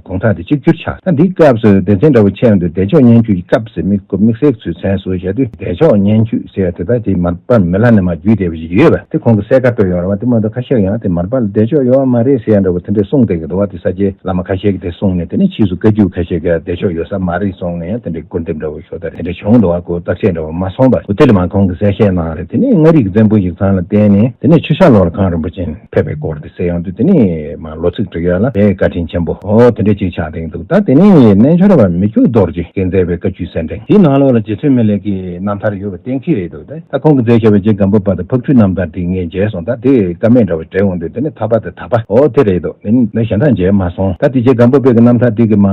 གུང་ཐག་དེ་གཅིག་གྱུར་ཆགས། ད་འདིའི་སྐབས་སུ་སྡེ་ཚན་འདྲ་བོ་ཆགས་ཡོང་དུས་བདེ་མཆོག་སྙན་བརྒྱུད་ཀྱི་སྐབས་ཟེར་མི་དམིགས་བསལ་ཚུལ་མཚན་བཟོས་བཞག་དུས་བདེ་མཆོག་སྙན་བརྒྱུད་ཟེར་ཡ་དེ་ད་དེ་མར་པ་མི་ལ་ནས་མར་བརྒྱུད་བསྡད་པ་ཞིག་ཡོད་པ་དེ་ཁོང་གིས་གསལ་ཁ་བཏོན་ཡོད་རེད་བ། དེ་མ་གཏོགས་ཁ་ཤས་ཡང་དེ་མར་པ་ལ་བདེ་མཆོག་ཡོད་པ་མ་རེད་ཟེར་ཡ་འདྲ་བོ་དེ་འདྲས་གསུངས་བསྡད་ཀྱི་འདུག་བ། དེ་ས་སྐྱའི་བླ་མ་ཁ་ཤས་ཀྱིས་དེ་གསུངས་ནས་དེ་ནས་ཕྱིས་སུ་བཀའ་བརྒྱུད་ཁ་ཤས་ཀྱིས་བདེ་མཆོག་ཡོད་ས་མ་རེད་གསུངས་ནས་ཡང་དེ་འདྲས་སྐུར་འདེབས་འདྲ་བོ་ཞུ་ད་དེ་འདྲས་བྱུང་འདུག་བ། ཁོ་བརྟག་དཔྱད་འདྲ་བོ་མ་སོང་བར་ཁོ་དེ་ལ་མ་ཁོང་གིས་གསལ་བཤད་གནང་རེད། དེ་ནས་མངའ་རིས་ཀྱི་བཙན་པོ་ཞིག་ཚང་ལ་བརྟེན་ནས་དེ་ནས་ཆུ་ཤར་ལོར་གངས་རིན་པོ་ཆེ་ཕེབས་པའི་སྐོར་དེ་གསལ་ཡོང་དུས་དེ་ནས་མ་ལོ་ཚིགས་བྲིས་ཡ་ལ་དེའི་བཀའ་དྲིན་ཆེན་པོ་འོ་དེ་འདྲས་ཅིག་ཆགས་བསྡད་འདུག་ད་དེ་ནས་རྣལ་འབྱོར་བ་མི་བསྐྱོད་རྡོ་རྗེ་གིས་མཛད་པའི་བཀའ་བརྒྱུད་གསེར་ཕྲེང་དེའི་ནང་ལོགས་ལ་རྗེ་བཙུན་མི་ལའི་གི་རྣམ་ཐར་ཡོད་པ་གཏན་འཁེལ་རེད་འདུག་ད་ད་ཁོང་གིས་མཛད་བཞག་པའི་རྗེ་སྒམ་པོ་པ་དང་ཕག་གྲུའི་རྣམ་ཐར་དེ་ངས་མཇལ་སོང་། ད་དེ་ཀ་མད་འདྲ་བ་འདྲ་འོང་དུས་དེ་ནས་ཐར་པ་དང་དག་པ་འོ་དེ་རེད་འདུག་ད་གཞན་དག་མཇལ་མ་སོང་། ད་དེ་རྗེ་སྒམ་པོ་པའི་གི་རྣམ་ཐར་དེ་གི་མ་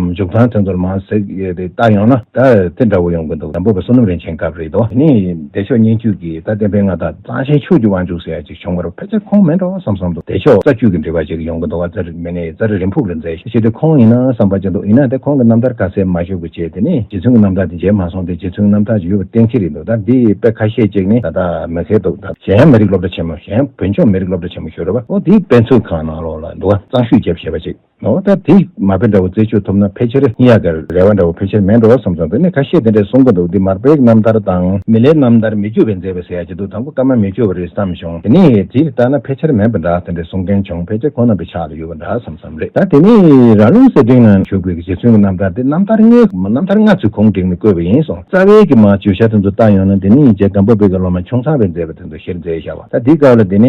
མཇུག་མཚམས་དེ་ཚོར་མ་ཟེར་ཡོད་དེ་ལྟ་ཡོང་ན་ད་དེ་འདྲ་བོ་ཡོང་གི་འདུག་སྒམ་པོ་པ་བསོད་ནམས་རིན་ཆེན་སྐབས་རེད་འདུག་ནི་བདེ་མཆོག་སྙན་བརྒྱུད་ཀྱི་ད་བསྟན་པའི་མངའ་བདག་གཙང་ཆེན་ཆོས་ཀྱི་དབང་ཕྱུག་ཟེར་ཡ་ཅིག་བྱུང་བར་ཕལ་ཆེར་ཁོང་མིན་འགྲོ་བསམ་བསམ་འདུག་བདེ་མཆོག་རྩ་བརྒྱུད་ཀྱི་འབྲེལ་བ་ཅིག་ཡོང་གི་འདུག་བ། རྩ་མི་ནས་རྩ་རི་རིང་ཕུག་ལ་མཛད་ཞེས་དེ་ཁོང་ཡིན་ན་བསམ་པ་ཅིག་འདུག་ཡིན་ན་དེ་ཁོང་གི་རྣམ་ཐར་ཁ་གསལ་མ་ཞུ་བ་བྱས་དེ་ནས་རྗེ་བཙུན་གྱི་རྣམ་ཐར་དེ་མཇལ་མ་སོང་སྟེ་རྗེ་བཙུན་གྱི་རྣམ་ཐར་ཅིག་ཡོད་པ་གཏན་འཁེལ་རེད་འདུག་ད་འདི་དཔེ་ཁ་ཤས་ཅིག་ནི་ད་ལྟ་མི་ཁེལ་འདུག་ད་གཞན་མི་རིགས་སློབ་གྲྭ་ཆེན་མོ་གཞན་བོད་ལྗོངས་མི་རིགས་སློབ་གྲྭ་ཆེན་མོ་ཞུ་རེད་བ། འོ་དེའི་དཔེ་མཛོད་ཁང་ནང་ལོགས་ལ་འདུག་བ། གཙང་ཤུས་རྒྱབ་ཞེས་པ་ཅིག་འོ་ད་དེ་མ་དཔེ་འདྲ་བོ་རྩད་གཅོད་ཐུབ་ན་ཕལ་ཆེར་སྙིང་ཡག་གི་རེ་བ་འདྲ་བོ་ཕལ་ཆེར་མེད་འགྲོ་བསམ་སོང་། དེ་ནས་ཁ་ཤས་དེ་འདྲས་གསུང་གི་འདུག་འདི་མར་པའི་རྣམ་ཐར་དང་མི་ལའི་རྣམ་ཐར་མི་བསྐྱོད་པས་མཛད་པ་ཟེར་ཡ་ཅིག་འདུག་དང་པོ་ཀ་མ་མི་བསྐྱོད་པ་རེད་བསམ་བྱུང་། དེ་ནས་དེ་ལྟ་ན་ཕལ་ཆེར་མེད་པ་འདྲ་དེ་འདྲས་གསུང་མཁན་བྱུང་། ཕལ་ཆེར་ཁོང་རྣམ་པའི་ཕྱག་ལ་ཡོད་པ་འདྲ་བསམ་བསམ་རེད། ད་དེ་ནས་ར་ལུང་གསེར་ཕྲེང་ནང་བཞུགས་པའི་རྗེ་བཙུན་གྱི་རྣམ་ཐར་དེ་རྣམ་ཐར་ལྔའི་རྣམ་ཐར་ལྔ་ཚུར་གུང་བསྒྲིགས་ནས་བཀོད་པ་ཡིན་གསུངས། རྩ་བའི་གི་མ་བརྗོད་བྱ་དེ་ཚོ་བལྟ་ཡོང་ན་དེ་ནས་རྗེ་སྒམ་པོ་པའི་གི་སློབ་མ་ཆུང་ཚང་བས་མཛད་པ་དེ་ཚོ་གཞིར་མཛད་བཞག་པ། ད་འདི་སྐབས་ལ་དེ་ནས་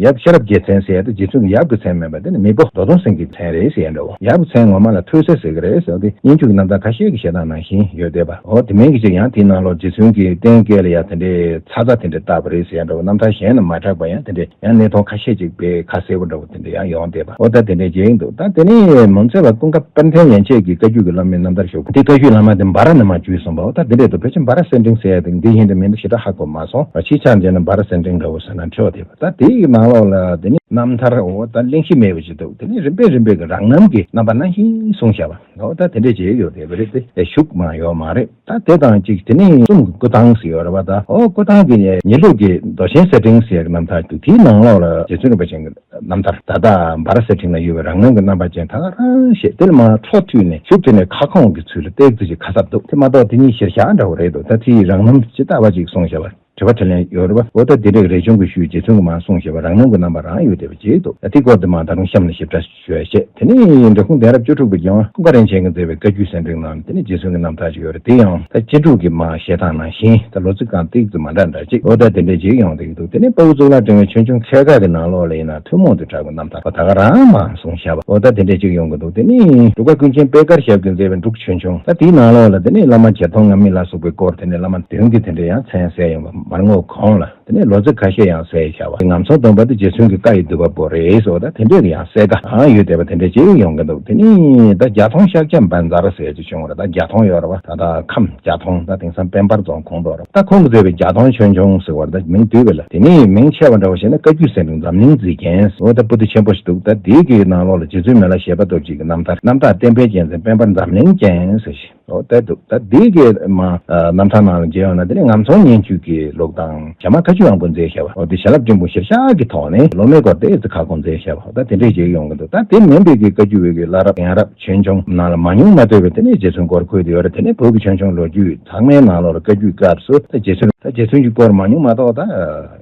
ཡབ་ཤེས་རབ་རྒྱལ་མཚན་ཟེར་ཡ་དེ་རྗེ་བཙུན་གྱི་ཡབ་ཀྱི་མཚན་མིན་པ་དེ་ནི་མེས་པོ་རྡོ་གདོང་སེང་གེའི་མཚན་རེད་ཟེར་ཡ་འདྲ་བོ། ཡབ་ཀྱི་མཚན་ངོ་མ་ལ་ཐོས་སྲས་ཟེར་གི་རེད་ཟེར་བ་དེ་སྙན་བརྒྱུད་ཀྱི་རྣམ་ཐར་ཁ་ཤས་ཀྱི་བཤད་སྟངས་ནང་བཞིན་ཡོད་བསྡད་པ། འོ་དེ་མིན་གྱི་ཅིག་ཡང་དེའི་ནང་ལོགས་རྗེ་བཙུན་གྱི་རྟེན་སྐལ་ལ་ཡ་དེ་འདྲའི་ཚ་ཚ་དེ་འདྲ་བཏགས་པ་རེད་ཟེར་ཡ་འདྲ་བོ། རྣམ་ཐར་གཞན་ན་མ་གྲགས་པ་ཡང་དེ་འདྲའི་ཡང་གནས་སྟངས་ཁ་ཤས་ཅིག་དཔེ་ཁ་གསལ་པོ་འདྲ་བོ་དེ་འདྲ་ཡང་ཡོང་བསྡད་པ། འོ་ད་དེ་འདྲ་ཅིག་འདུག་ད་དེ་ནས་མུན་ཚེ་བ་ཀུན་དགའ་དཔལ་ལྡན་ཡན་ཆད་ཀྱི་བཀའ་བརྒྱུད་ཀྱི་བླ་མའི་རྣམ་ཐར་ཞུ། དེ་བཀའ་བརྒྱུད་བླ་མ་དེ་འབའ་ར་ནས་མར་བརྒྱུད་སོང་བ། འོ་ད་དེ་འདྲ་འདུག་ཕལ་ཆེར་འབའ་ར་གསེར་ཕྲེང་ཟེར་ཡ་དེ་འདི་ཡིན་དང་མིན་དང་ཞེ་དྲག་ཧ་གོ་མ་སོང་བ། ཕྱིའི་ཆ་འཇལ་ན་འབའ་ར་གསེར་ཕྲེང་འདྲ་བོ་ཟེར་ན་འཁྲུལ་བ་དེ། ད་དེའི་ནང་ལོགས་ལ་དེ་ནི་རྣམ་ཐར་འོ་ད་གླེང་གཞི་མེད་པ་ཅིག་འདུག་དེ་ནི་རིམ་པས་རིམ་པས་ཀྱི་རང་རྣམ་གྱི་རྣམ་པ་ནང་བཞིན་གསུངས་བཞག་པ། འོ་ད་དེ་འདྲ་ཅིག་ཡོད་བསྡད་པ་རེད་དེ། ཞུགས་མ་ཡོད་མ་རེད། ད་དེ་དང་གཅིག་དེ་ནི་གསུང་གི་སྐུ་ཐང་ཟེར་ཡོད་རེད་བ། ད་འོ་སྐུ་ཐང་གི་ཉེ་ལུགས་ཀྱི་མདོ་ཆེན་གསེར་ཕྲེང་ཟེར་ཡག་གི་རྣམ་ཐར་འདུག་དེའི་ནང་ལོགས་ལ་རྗེ་བཙུན་རིན་པོ་ཆེ་གི་རྣམ་ཐར་ད་ལྟ་འབའ་ར་གསེར་ཕྲེང་ལ་ཡོད་པའི་རང་རྣམ་གྱི་རྣམ་པ་ཅན་ད་ག་རང་ཞེས་དེ་ལ་མར་འཕྲོ་མཐུད་ནས་ཞུགས་དེ་ནས་ཁ་སྐོང་གི་ཚུལ་ལ་ཏོག་ཙམ་ཅིག་ཁ་གསབ་འདུག་དེ་མ་གཏོགས་དེ་གཉིས་གཞིར་བཞག་འདྲ་བོ་རེད་འདུག་ད་དེའི་རང་རྣམ་ཇི་ལྟ་བ་ཅིག་གསུངས་བཞག་པ། དྲི་བ་དྲིས་ལན་ཡོད་རེད་བ། འོ་ད་དེ་འདྲའི་རས་ཆུང་གི་ཤུལ་རྗེ་བཙུན་གྱིས་མར་གསུངས་བཞག་པ་རང་རྣམ་གྱི་རྣམ་པ་རང་ཡོད་བསྡད་པ་ཅིག་འདུག་ད་དེ་སྐོར་དེ་མར་ད་རུང་གཤམ་ལ་ཞིབ་ཕྲ་ཞུ་ཡ་བཤད། དེ་ནས་འབྲི་གུང་གདན་རབས་བཅུ་དྲུག་པའི་ལྗོན་དབང་ཀུན་དགའ་རིན་ཆེན་གྱིས་མཛད་པའི་བཀའ་བརྒྱུད་གསེར་ཕྲེང་ནང་དེ་ནས་རྗེ་བཙུན་གྱི་རྣམ་ཐར་ཅིག་ཡོད་རེད། དེ་ཡང་ད་གཅེས་ཕྲུག་གི་མར་བཤད་སྟངས་ནང་བཞིན་ད་ལོ་ཚིགས་སྒང་ཏོག་ཙམ་མ་འདྲ་འདྲ་ཅིག་འོ་ད་དེ་འདྲ་ཅིག་ཡོང་བསྡད་ཀྱི་འདུག་དེ་ནས་དཔའ་བོ་གཙུག་ལག་ཕྲེང་བའི་ཆོས་འབྱུང་མཁས་དགའ་གི་ནང་ལོགས་ལ་ཡིན་ན་ཐུན་མོང་དུ་གྲགས་པའི་རྣམ་ཐར་པ་ད་ག་རང་མར་གསུངས་བཞག་པ། འོ་ད་དེ་འདྲ་ཅིག་ཡོང་གི་འདུག་དེ་ནས་འབྲུག་པ་ཀུན་མཁྱེན་པད་དཀར་ཞབས་ཀྱིས་མཛད་པའི་འབྲུག་ཆོས་འབྱུང་ད་དེའི་ནང་ལོགས་ལ་དེ་ནས་བླ་མ་བརྒྱད་སྟོང་ལྔ་མིན་ལ་སོགས་པའི་སྐོར་དེ་ནས་བླ་མ་བདུན་གྱི་དེ་འདྲ་ཡང་མཚན་གསལ་ཡོང་བ་མར་ངོ་གོང་ལ། དེ་ནས་ལོ་ཚིགས་ཁ་ཤས་ཡང་གསལ་བཞག་པ། ངམ་ཚང་སྡོམ་པ་དེ་རྗེ་བཙུན་གྱི་བཀའ་ཡི་བསྡུ་བ་པོ་རེད་ཟེར་བ་ད་དེ་འདྲས་ཀྱི་ཡང་གསལ་ཁ་ཨང་ཡོད་བསྡད་པ་དེ་འདྲས་ཅིག་ཡོང་གི་འདུག་དེ་ནས་ད་བརྒྱ་མཐོང་ཤཱཀྱ་བཛྲ་ཟེར་ཅིག་བྱུང་བ་རེད། ད་བརྒྱ་མཐོང་ཡོད་རེད་བ། ད་ད་ཁམས་བརྒྱ་མཐོང་ད་དེང་སང་དཔལ་འབར་རྫོང་ཁོངས་གཏོགས་རེད། ད་ཁོང་གིས་མཛད་པའི་བརྒྱ་མཐོང་ཆོས་འབྱུང་ཟེར་བ་རེད། ད་མིང་བསྡུས་པ་ལ་དེ་ནས་མིང་ཆེ་བ་འདྲ་བོ་བཤད་ན་བཀའ་བརྒྱུད་གསེར་ཕྲེང་འཛམ་གླིང་མཛེས་རྒྱན་ཟེར་བ་ད་པོ་ཏི་ཆེན་པོ་ཞིག་འདུག་ད་དེའི་གི་ནང་ལོགས་ལ་རྗེ་བཙུན་མི་ལ་ཞེས་པ་སྟོབས་ཅིག་གི་རྣམ་ཐར་རྣམ་དག་བསྟན་པའི་རྒྱལ་མཚན་དཔལ་འབར་འཛམ་གླིང་ཅན་ཟེར་ཞིང་། འོ་ད་འདུག་ད་འདི་གི་མ་རྣམ་ཐར་ནང་ལ་མཇལ་ཡོང་ན་དེ་ནི་ངམ་ཚང་སྙན་བརྒྱུད་ཀྱི་ལུགས་དང་ཞྭ་དམར་བཀའ་བརྒྱུད་དབང་པོ་མཛད་བཞག་པ། འོ་དེ་ཞྭ་ལྷ་སྤྲིན་ཕུང་གཞིར་བཞག་གི་ཐོག་ནས་སློབ་མའི་སྐོར་དེ་ཚོ་ཁ་སྐོང་མཛད་བཞག་པ། ད་དེ་འདྲས་ཅིག་ཡོང་གི་འདུག་ད་དེ་མིན་པའི་གི་བཀའ་བརྒྱུད་པའི་གི་བླ་རབས་ཡང་རབས་ཆོས་འབྱུང་ནང་ལ་མང་ཉུང་མ་ལྟོས་པའི་དེ་ནས་རྗེ་བཙུན་སྐོར་བཀོད་དེ་ཡོད་རེད། དེ་ནས་བོད་ཀྱི་ཆོས་འབྱུང་ལོ་རྒྱུས་ཚང་མའི་ནང་ལོགས་ལ་བཀའ་བརྒྱུད་སྐབས་སུ་ད་རྗེ་བཙུན་ད་རྗེ་བཙུན་གྱི་སྐོར་མང་ཉུང་མ་གཏོགས་ད།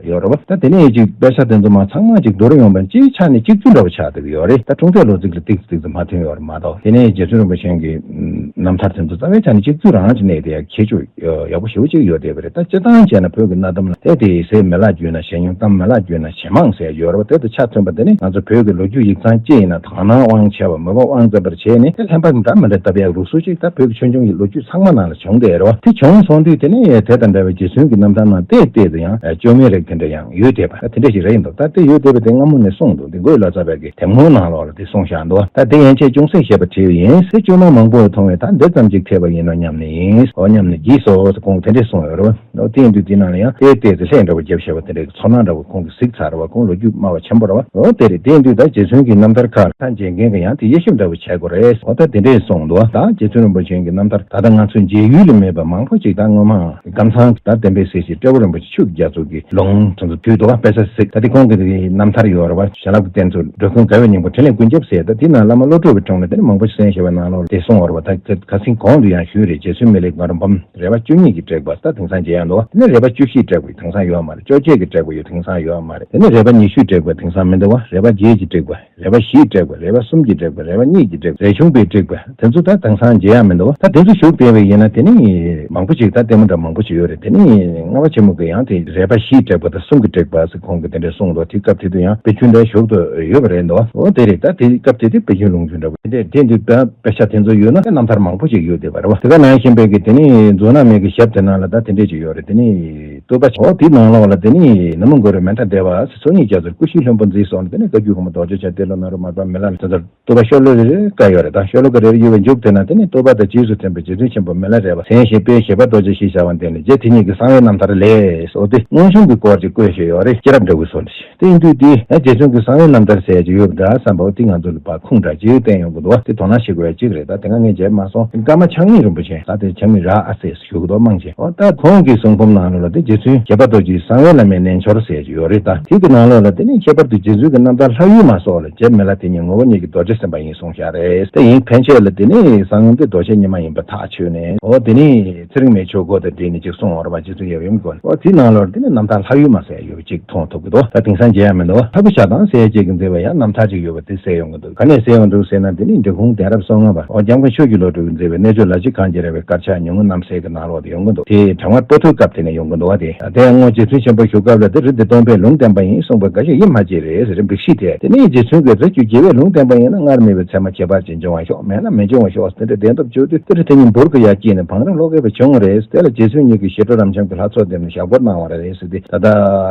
ཡོད་རེད་བ། ད་དེ་ནས་ཅིག་དཔེ་ཆ་དེ་ཚོ་མ་ཚང་མ་ཅིག་བསྡུར་ཡོང་བ་ན་སྤྱིའི་ཆ་ནས་གཅིག་མཐུན་འདྲ་བོ་ཆགས་བསྡད་ཀྱི་ཡོད་རེད། ད་འཁྲུངས་ཚེས་ལོ་ཚིགས་ལ་ཏིག་ཙམ་ཏིག་ཙམ་མ་མཐུན་ཡོད་རེད་མ་གཏོགས། དེ་ནས་རྗེ་བཙུན་རིན་པོ་ཆེ་གི་རྣམ་ཐར་དེ་ཚོ་རྩ་བའི་ཆ་ནས་གཅིག་མཐུན་རང་ཅིག་གནས་བསྡད་ཡ་ཁྱད་ཆོས་ཡག་པོ་ཞེ་པོ་ཅིག་ཡོད་བསྡད་པ་རེད། ད་སྤྱིར་བཏང་བྱས་ན་བོད་ གི་གནའ་གཏམ་ལ་དེ་དེ་ཟས་མི་ལ་བརྒྱུས་ན་ཞེས་ཡོང་གཏམ་མི་ལ་བརྒྱུས་ན་ཞེ་མང་ཟེར་ཡོད་རེད་བ། དེ་དང་ཆ་མཐུན་པ་དེ་ནི་ང་ཚོ་བོད་ཀྱི་ལོ་རྒྱུས་ཡིག་ཚང་ཅི་ཡིན་ན་དག་སྣང་དབང་ཆེ་བ་མོས་པ་དབང་བཙན་པར་བྱས་ནས་དེ་ལྷན་པ་འདྲ་མི་འདྲ་བཏབ་ཡག་ལུགས་སྲོལ་ཅིག་ད་བོད་ཀྱི་ཆོས་འབྱུང་གི་ལོ་རྒྱུས་ཚང་མ་ནང་ལ་བྱུང་བསྡད་རེད་བ། དེ་བྱུང་སོང་དུས་དེ་ནི་དེ་དང་འདྲ་བའི་རྗེ་བཙུན་གྱི་རྣམ་ཐར་ནང་ཏོག་ཏོག་ཙམ་ཡང་བཅོས་མིན་རིགས་དེ་འདྲ་ཡང་ཡོད་བསྡད་པ། ད་དེ་འདྲ་ཞིག་རེད་འདུག་ད་དེ་ཡོད་བསྡད་པ་དེ་སྔ་མོ་ནས་གསུངས་འདུག་འདི་མགོན་བློ་བཟང་པ་གི་དེབ་ངོ་ནང་ལོགས་ལ་དེ་གསུངས་བཞག་འདུག་ད་དེ་ཡན་ཆད་ཅུང་ཟད་བཤད་པ་བྲིས་པ་ཡིན། ཟས་བཅོས་མ་མང་པོ་མཐོང་བས་ད་འདི་ཙམ་ཅིག་ཐེབས་པ་ཡིན་ནོ་སྙམ་ནས་ཡིན། འོ་སྙམ་ནས་བགྱིས་སོ་ཟེར་ཁོང་གིས་དེ་འདྲས་གསུངས་ཡོད་རེད་བ། འོ་དེ་ཡིན་དུས་དེ་ནང་ལ་ཡང་ཏོག་ཏོག་ཙམ་ལྷད་འདྲ་བོ་བརྒྱབ་བཞག་པ་དེ་འདྲའི་ཚོར་སྣང་འདྲ་བོ་ཁོང་གིས་གཟིགས་ཚར་བ། ཁོང་ལོ་རྒྱུས་སྨྲ་བ་ཆེན་པོ་རེད་བ། འོ་དེ་རེད། དེ་ཡིན་དུས་ད་རྗེ་བཙུན་གྱི་རྣམ་ཐར་ཁག་ལ་མཇལ་མཁན་གྱི་ཡང་དེ་དབྱེ་ཞིབ་འདྲ་བོ་བྱེད་དགོས་རེད། འོ་ད་དེ་འདྲས་གསུངས་འདུག་ད་རྗེ་བཙུན་རིན་པོ་ཆེ་གི་རྣམ་ཐར་ད་ལྟ་ང་ཚོའི་མཇལ་ཡུལ་ལ་མེད་པ་མང་པོ་ཅིག་ད་སྔོན་མ་ཀམ་ཚང་ད་བསྟན་པའི་སྲིད་ཞིའི་སྤྲེའུ་རིན་པོ་ཆེ་ཆོས་ཀྱི་རྒྱ་མཚོ་གི་ལུང་དེ་ཚོ་དུས་འདུག་བ། དཔེ་ཆ་གཟིགས། ད་དེ་ཁོང་གི་དེ་རྣམ་ཐར་ཡོད་རེད་བ། བྱིན་རླབས་ཀྱི་གཏེར་མཛོད་འགྲོ་ཀུན་དགའ་བའི་སྙིང་པོ་འཕྲིན་ལས་ཀུན་ཁྱབ་ཟེར། ད་དེ་ནང་བླ་མ་བློ་གྲོས་པའི་དྲུང་ནས་དེ་ནི་མང་པོ་ཞིག་གསན་བཞག་པའི་ནང་ལོགས་ལ་དེ་གསུངས་ཡོད་རེད་བ། ད་ཁ་སང་གོང་དུ་ཡང་ཞུས་རེད། རྗེ་བཙུན་མི་ལའི་མགོན་པོའམ་རས་པ་བཅུ་གཉིས་ཀྱི་དྲེགས་པ་ད་དེང་སང་མཇལ་ཡག་འདུག་བ། དེ་ནས་རས་པ་བཅུ་བཞིའི་དྲེགས་པ་དེང་སང་ཡོད་མ་རེད། བཅོ་བརྒྱད་ཀྱི་དྲེགས་པ་ཡོད། དེང་སང་ཡོད་མ་རེད། དེ་ནས་རས་པ་ཉི་ཤུའི་དྲེགས་པ་དེང་སང་མི་འདུག་བ། རས་པ་བརྒྱད་ཀྱི་དྲེགས་པ། རས་པ་བཞིའི་དྲེགས་པ། རས་པ་གསུམ་གྱི་དྲེགས་པ། རས་པ་གཉིས་ཀྱི་དྲེགས་པ། རས་ཆུང་པའི་དྲེགས་པ་དེ་ཚོ་ད་དེང་སང་མཇལ་ཡག་མི་འདུག་བ། ད་དེ་ཚོ་བཞུགས་བསྡད་པ་ཡིན་ན་དེ་ནི་མང་པོ་ཅིག་ད་ལྟད་མོ་འདྲ་མང་པོ་ཅིག་ཡོད་རེད། དེ་ནི་རྔ་བ་ཆེན་མོ་གི་ཡང་དེ་རས་པ་བཞིའི་དྲེགས་པ་དང་གསུམ་གྱི་དྲེགས་པ་ཟེར་ཁོང་གིས་དེ་འདྲ་གསུངས་འདུག་དེ་སྐབས་དེ་དུས་ཡང་དཔེ་ཆ་འདྲ་བཞུགས་ཏེ་ཡོད་པ་རེད་འདུག་འོ་དེ་རེད། ད་དེ་སྐབས་དེ་དུས་དཔེ་ཆ་ལུང་རྒྱུན་འདྲ་བོ་དེ་འདྲ་དེ་འདུག་ད་དཔེ་ཆ་དེ་ཚོ་ཡོད་ན་རྣམ་ཐར་མང་པོ་ཅིག་ཡོད་བསྡད་པ་རེད་བ། དེ་ག་ནང་བཞིན་པའི་གི་དེ་ནི་མཛོ་ནག་མའི་གི་ཞབས་དེ་ནང་ལ་ད་དེ་འདྲས་ཅིག་ཡོད་རེད། དེ་ནི་བསྟོད་པ། འོ་དེའི་ནང་ལོགས་ལ་དེ་ནི་ན་མོ་གུ་རུ་མནྟ་དེ་ཝ་ཚོགས་གཉིས་རྒྱ་མཚོར་སྐུ་བཞིའི་ལྷུན་པོ་མཛེས་སོགས་ནི་དེ་ནི་བཀའ་བརྒྱུད་གོང་མ་རྡོ་རྗེ་འཆང་ཏེ་ལོ་ནཱ་རོ་མར་པ་མི་ལ་ལ་དེ་ཚོར་བསྟོད་པ་ཤོ་ལོ་ཀ་རེ་རེ་བཀའ་ཡོད་རེད། ད་ཤོ་ལོ་ཀ་རེ་རེ་ཡོད་པའི་མཇུག་དེ་ན་དེ་ནི་བསྟོད་པ་དང་རྗེས་སུ་མཐུན་པའི་རྗེ་བཙུན་ཆེན་པོ་མི་ལ་རས་པ་མཚན་བཞི་པའི་བཞི་པ་རྡོ་རྗེ་ཞེས་བྱ་བ་འདི་ནི་རྗེ་དེ་ཉིད་ཀྱི་གསང་བའི་རྣམ་ཐར་ལས་སོ། དེ་མངོན་ཆུང་གི་སྐོར་གྱི་བཀོད་བཞག་ཡོད་རེད། སྐྱེས་རབས་འདྲ་བོའི་སོ་ནི་དེ་ཡིན་དུས་དེ་ཨ་རྗེ་བཙུན་གྱི་གསང་བའི་རྣམ་ཐར་ཟེར་གྱི་ཡོད་པ་འདྲ་བསམ་པ་དེ་ང་ཚོ་ལ་ཕར་ཁུངས་འདྲ་ཅིག་བསྟན་ཡོང་གི་འདུག་དེ་དོ་སྣང་བྱེད་དགོས་ཡ་གཅིག་རེད། ད་དེ་སྔ་ངས་མཇལ་མ་སོང་། ཀརྨ་ཕྱག་གཉིས་རིན་པོ་ཆེ་ད་དེ་ཕྱག་མི་ར་ཨ་སེ་ཞུ་གི་འདུག་མང་ཆེ། འོ་ད་ཁོང་གི་གསུང་འབུམ་ནང་ལོགས་ལ་དེ་རྗེ་བཙུན་ཁྱད་པར་རྡོ་རྗེའི་གསང་བའི་བླ་མའི་རྣལ་འབྱོར་ཟེར་གྱི་ཡོད་རེད། ད་དེ་གི་ནང་ལོགས་ལ་དེ་ནི་ཁྱད་པར་དུ་རྗེ་བཙུན་གྱི་རྣམ་ཐར་ལྷ་ཡུལ་མ་སོགས་ལ་རྗེ་མི་ལ་དེ་ཉིད་ངོ་བོ་ཉིད་ཀྱི་རྡོ་རྗེ་སེམས་དཔའ་ཡིན་གསུངས་བཞག་རེད། དེ་ཡིན་ཕན་ཆད་ལ་དེ་ནི་གསང་སྔགས་དེ་རྡོ་རྗེ་ཉིད་མ་ཡིན་པ་ཐག་ཆོད་ནས། འོ་དེ་ནི་ཚེ་རིང་མའི་ཆོས་སྒོ་དང་འབྲེལ་ནས་ཅིག་གསུངས་ཡོད་རེད་པ། རྗེ་བཙུན་ཡབ་ཡུམ་སྐོར་ནས། འོ་དེའི་ནང་ལོགས་དེ་ནི་རྣམ་ཐར་ལྷ་ཡུལ་མ་ཟེར་ཡ་ཡོད་པ་ཅིག་མཐོང་ཐུབ་ཀྱི་འདུག་ད་དེང་སང་མཇལ་ཡ་མི་འདུག་ལྷ་བུ་ཞྭ་ཐང་ཟེར་ཡ་ཅིག་གིས་མཛད་པའི་ཡང་རྣམ་ཐར་ཅིག་ཡོད་པ་དེ་གསལ་ཡོང་གི་འདུག་ག་ནས་གསལ་ཡོང་འདུག་ཟེར་ན་དེ་ནི་འབྲི་གུང་གདན་རབས་སོ་ལྔ་པ་འོ་སྐྱབས་མགོན་ཆོས་ཀྱི་བློ་གྲོས་ཀྱིས་མཛད་པའི་རྣལ་འབྱོར་ལ་རྗེ་གང་རྒྱལ་རས་པའི་དཀར་ཆག་ཉུང་ངུ་རྣམས་ཟེར་གྱི་ནང་ལོགས་དེ་ཡོང་གི་འདུག་དེ་དྲང་བར་པོ་ཏོའི་སྐབས་དེ་ནས་ཡོང་གི་འདུག་བ། དེ་དེ་ཡང་སྔོན་རྗེ་བཙུན་ཆེན་པོ་བཞུགས་སྐབས་ལ་དེ་རི་འདི་སྟོང་པས་ལུང་བསྟན་པ་ཡིན་གསུངས་པ་འགའ་ཞིག་ཡིད་མ་ཆེས་རེད་ཟེར་འབིགས་ཤིག་དེ། དེ་ནས་རྗེ་བཙུན་གྱིས་རི་རྒྱུད་རྒྱལ་བས་ལུང་བསྟན་པ་ཡིན་ན་སྔར་མེད་པའི་ཚད་མ་ཁྱད་པར་ཅན་འབྱུང་བར་ཤོག་མེད་ན་མི་འབྱུང་བར་ཤོག་དེ་འདྲ་གདན་ཐོབ་བྱོས་དུས་དེ་རི་དེ་ཉིད་འབུར་གྱི་ཡར་སྐྱེས་ནས་བང་རིམ་ལྷོ་ཁའི་བར་བྱུང་བ་རེད། དེ་ལ་རྗེ་བཙུན་ཉིད་ཀྱིས་ཞི་ཁྲོ་རབ་འབྱམས་ཀྱི་ལྷ་ཚོགས་བསྡེབས་ནས་ཞབས་སྐོར་གནང་བ་རེད་ཟེར་ཏེ། ད་ལྟ་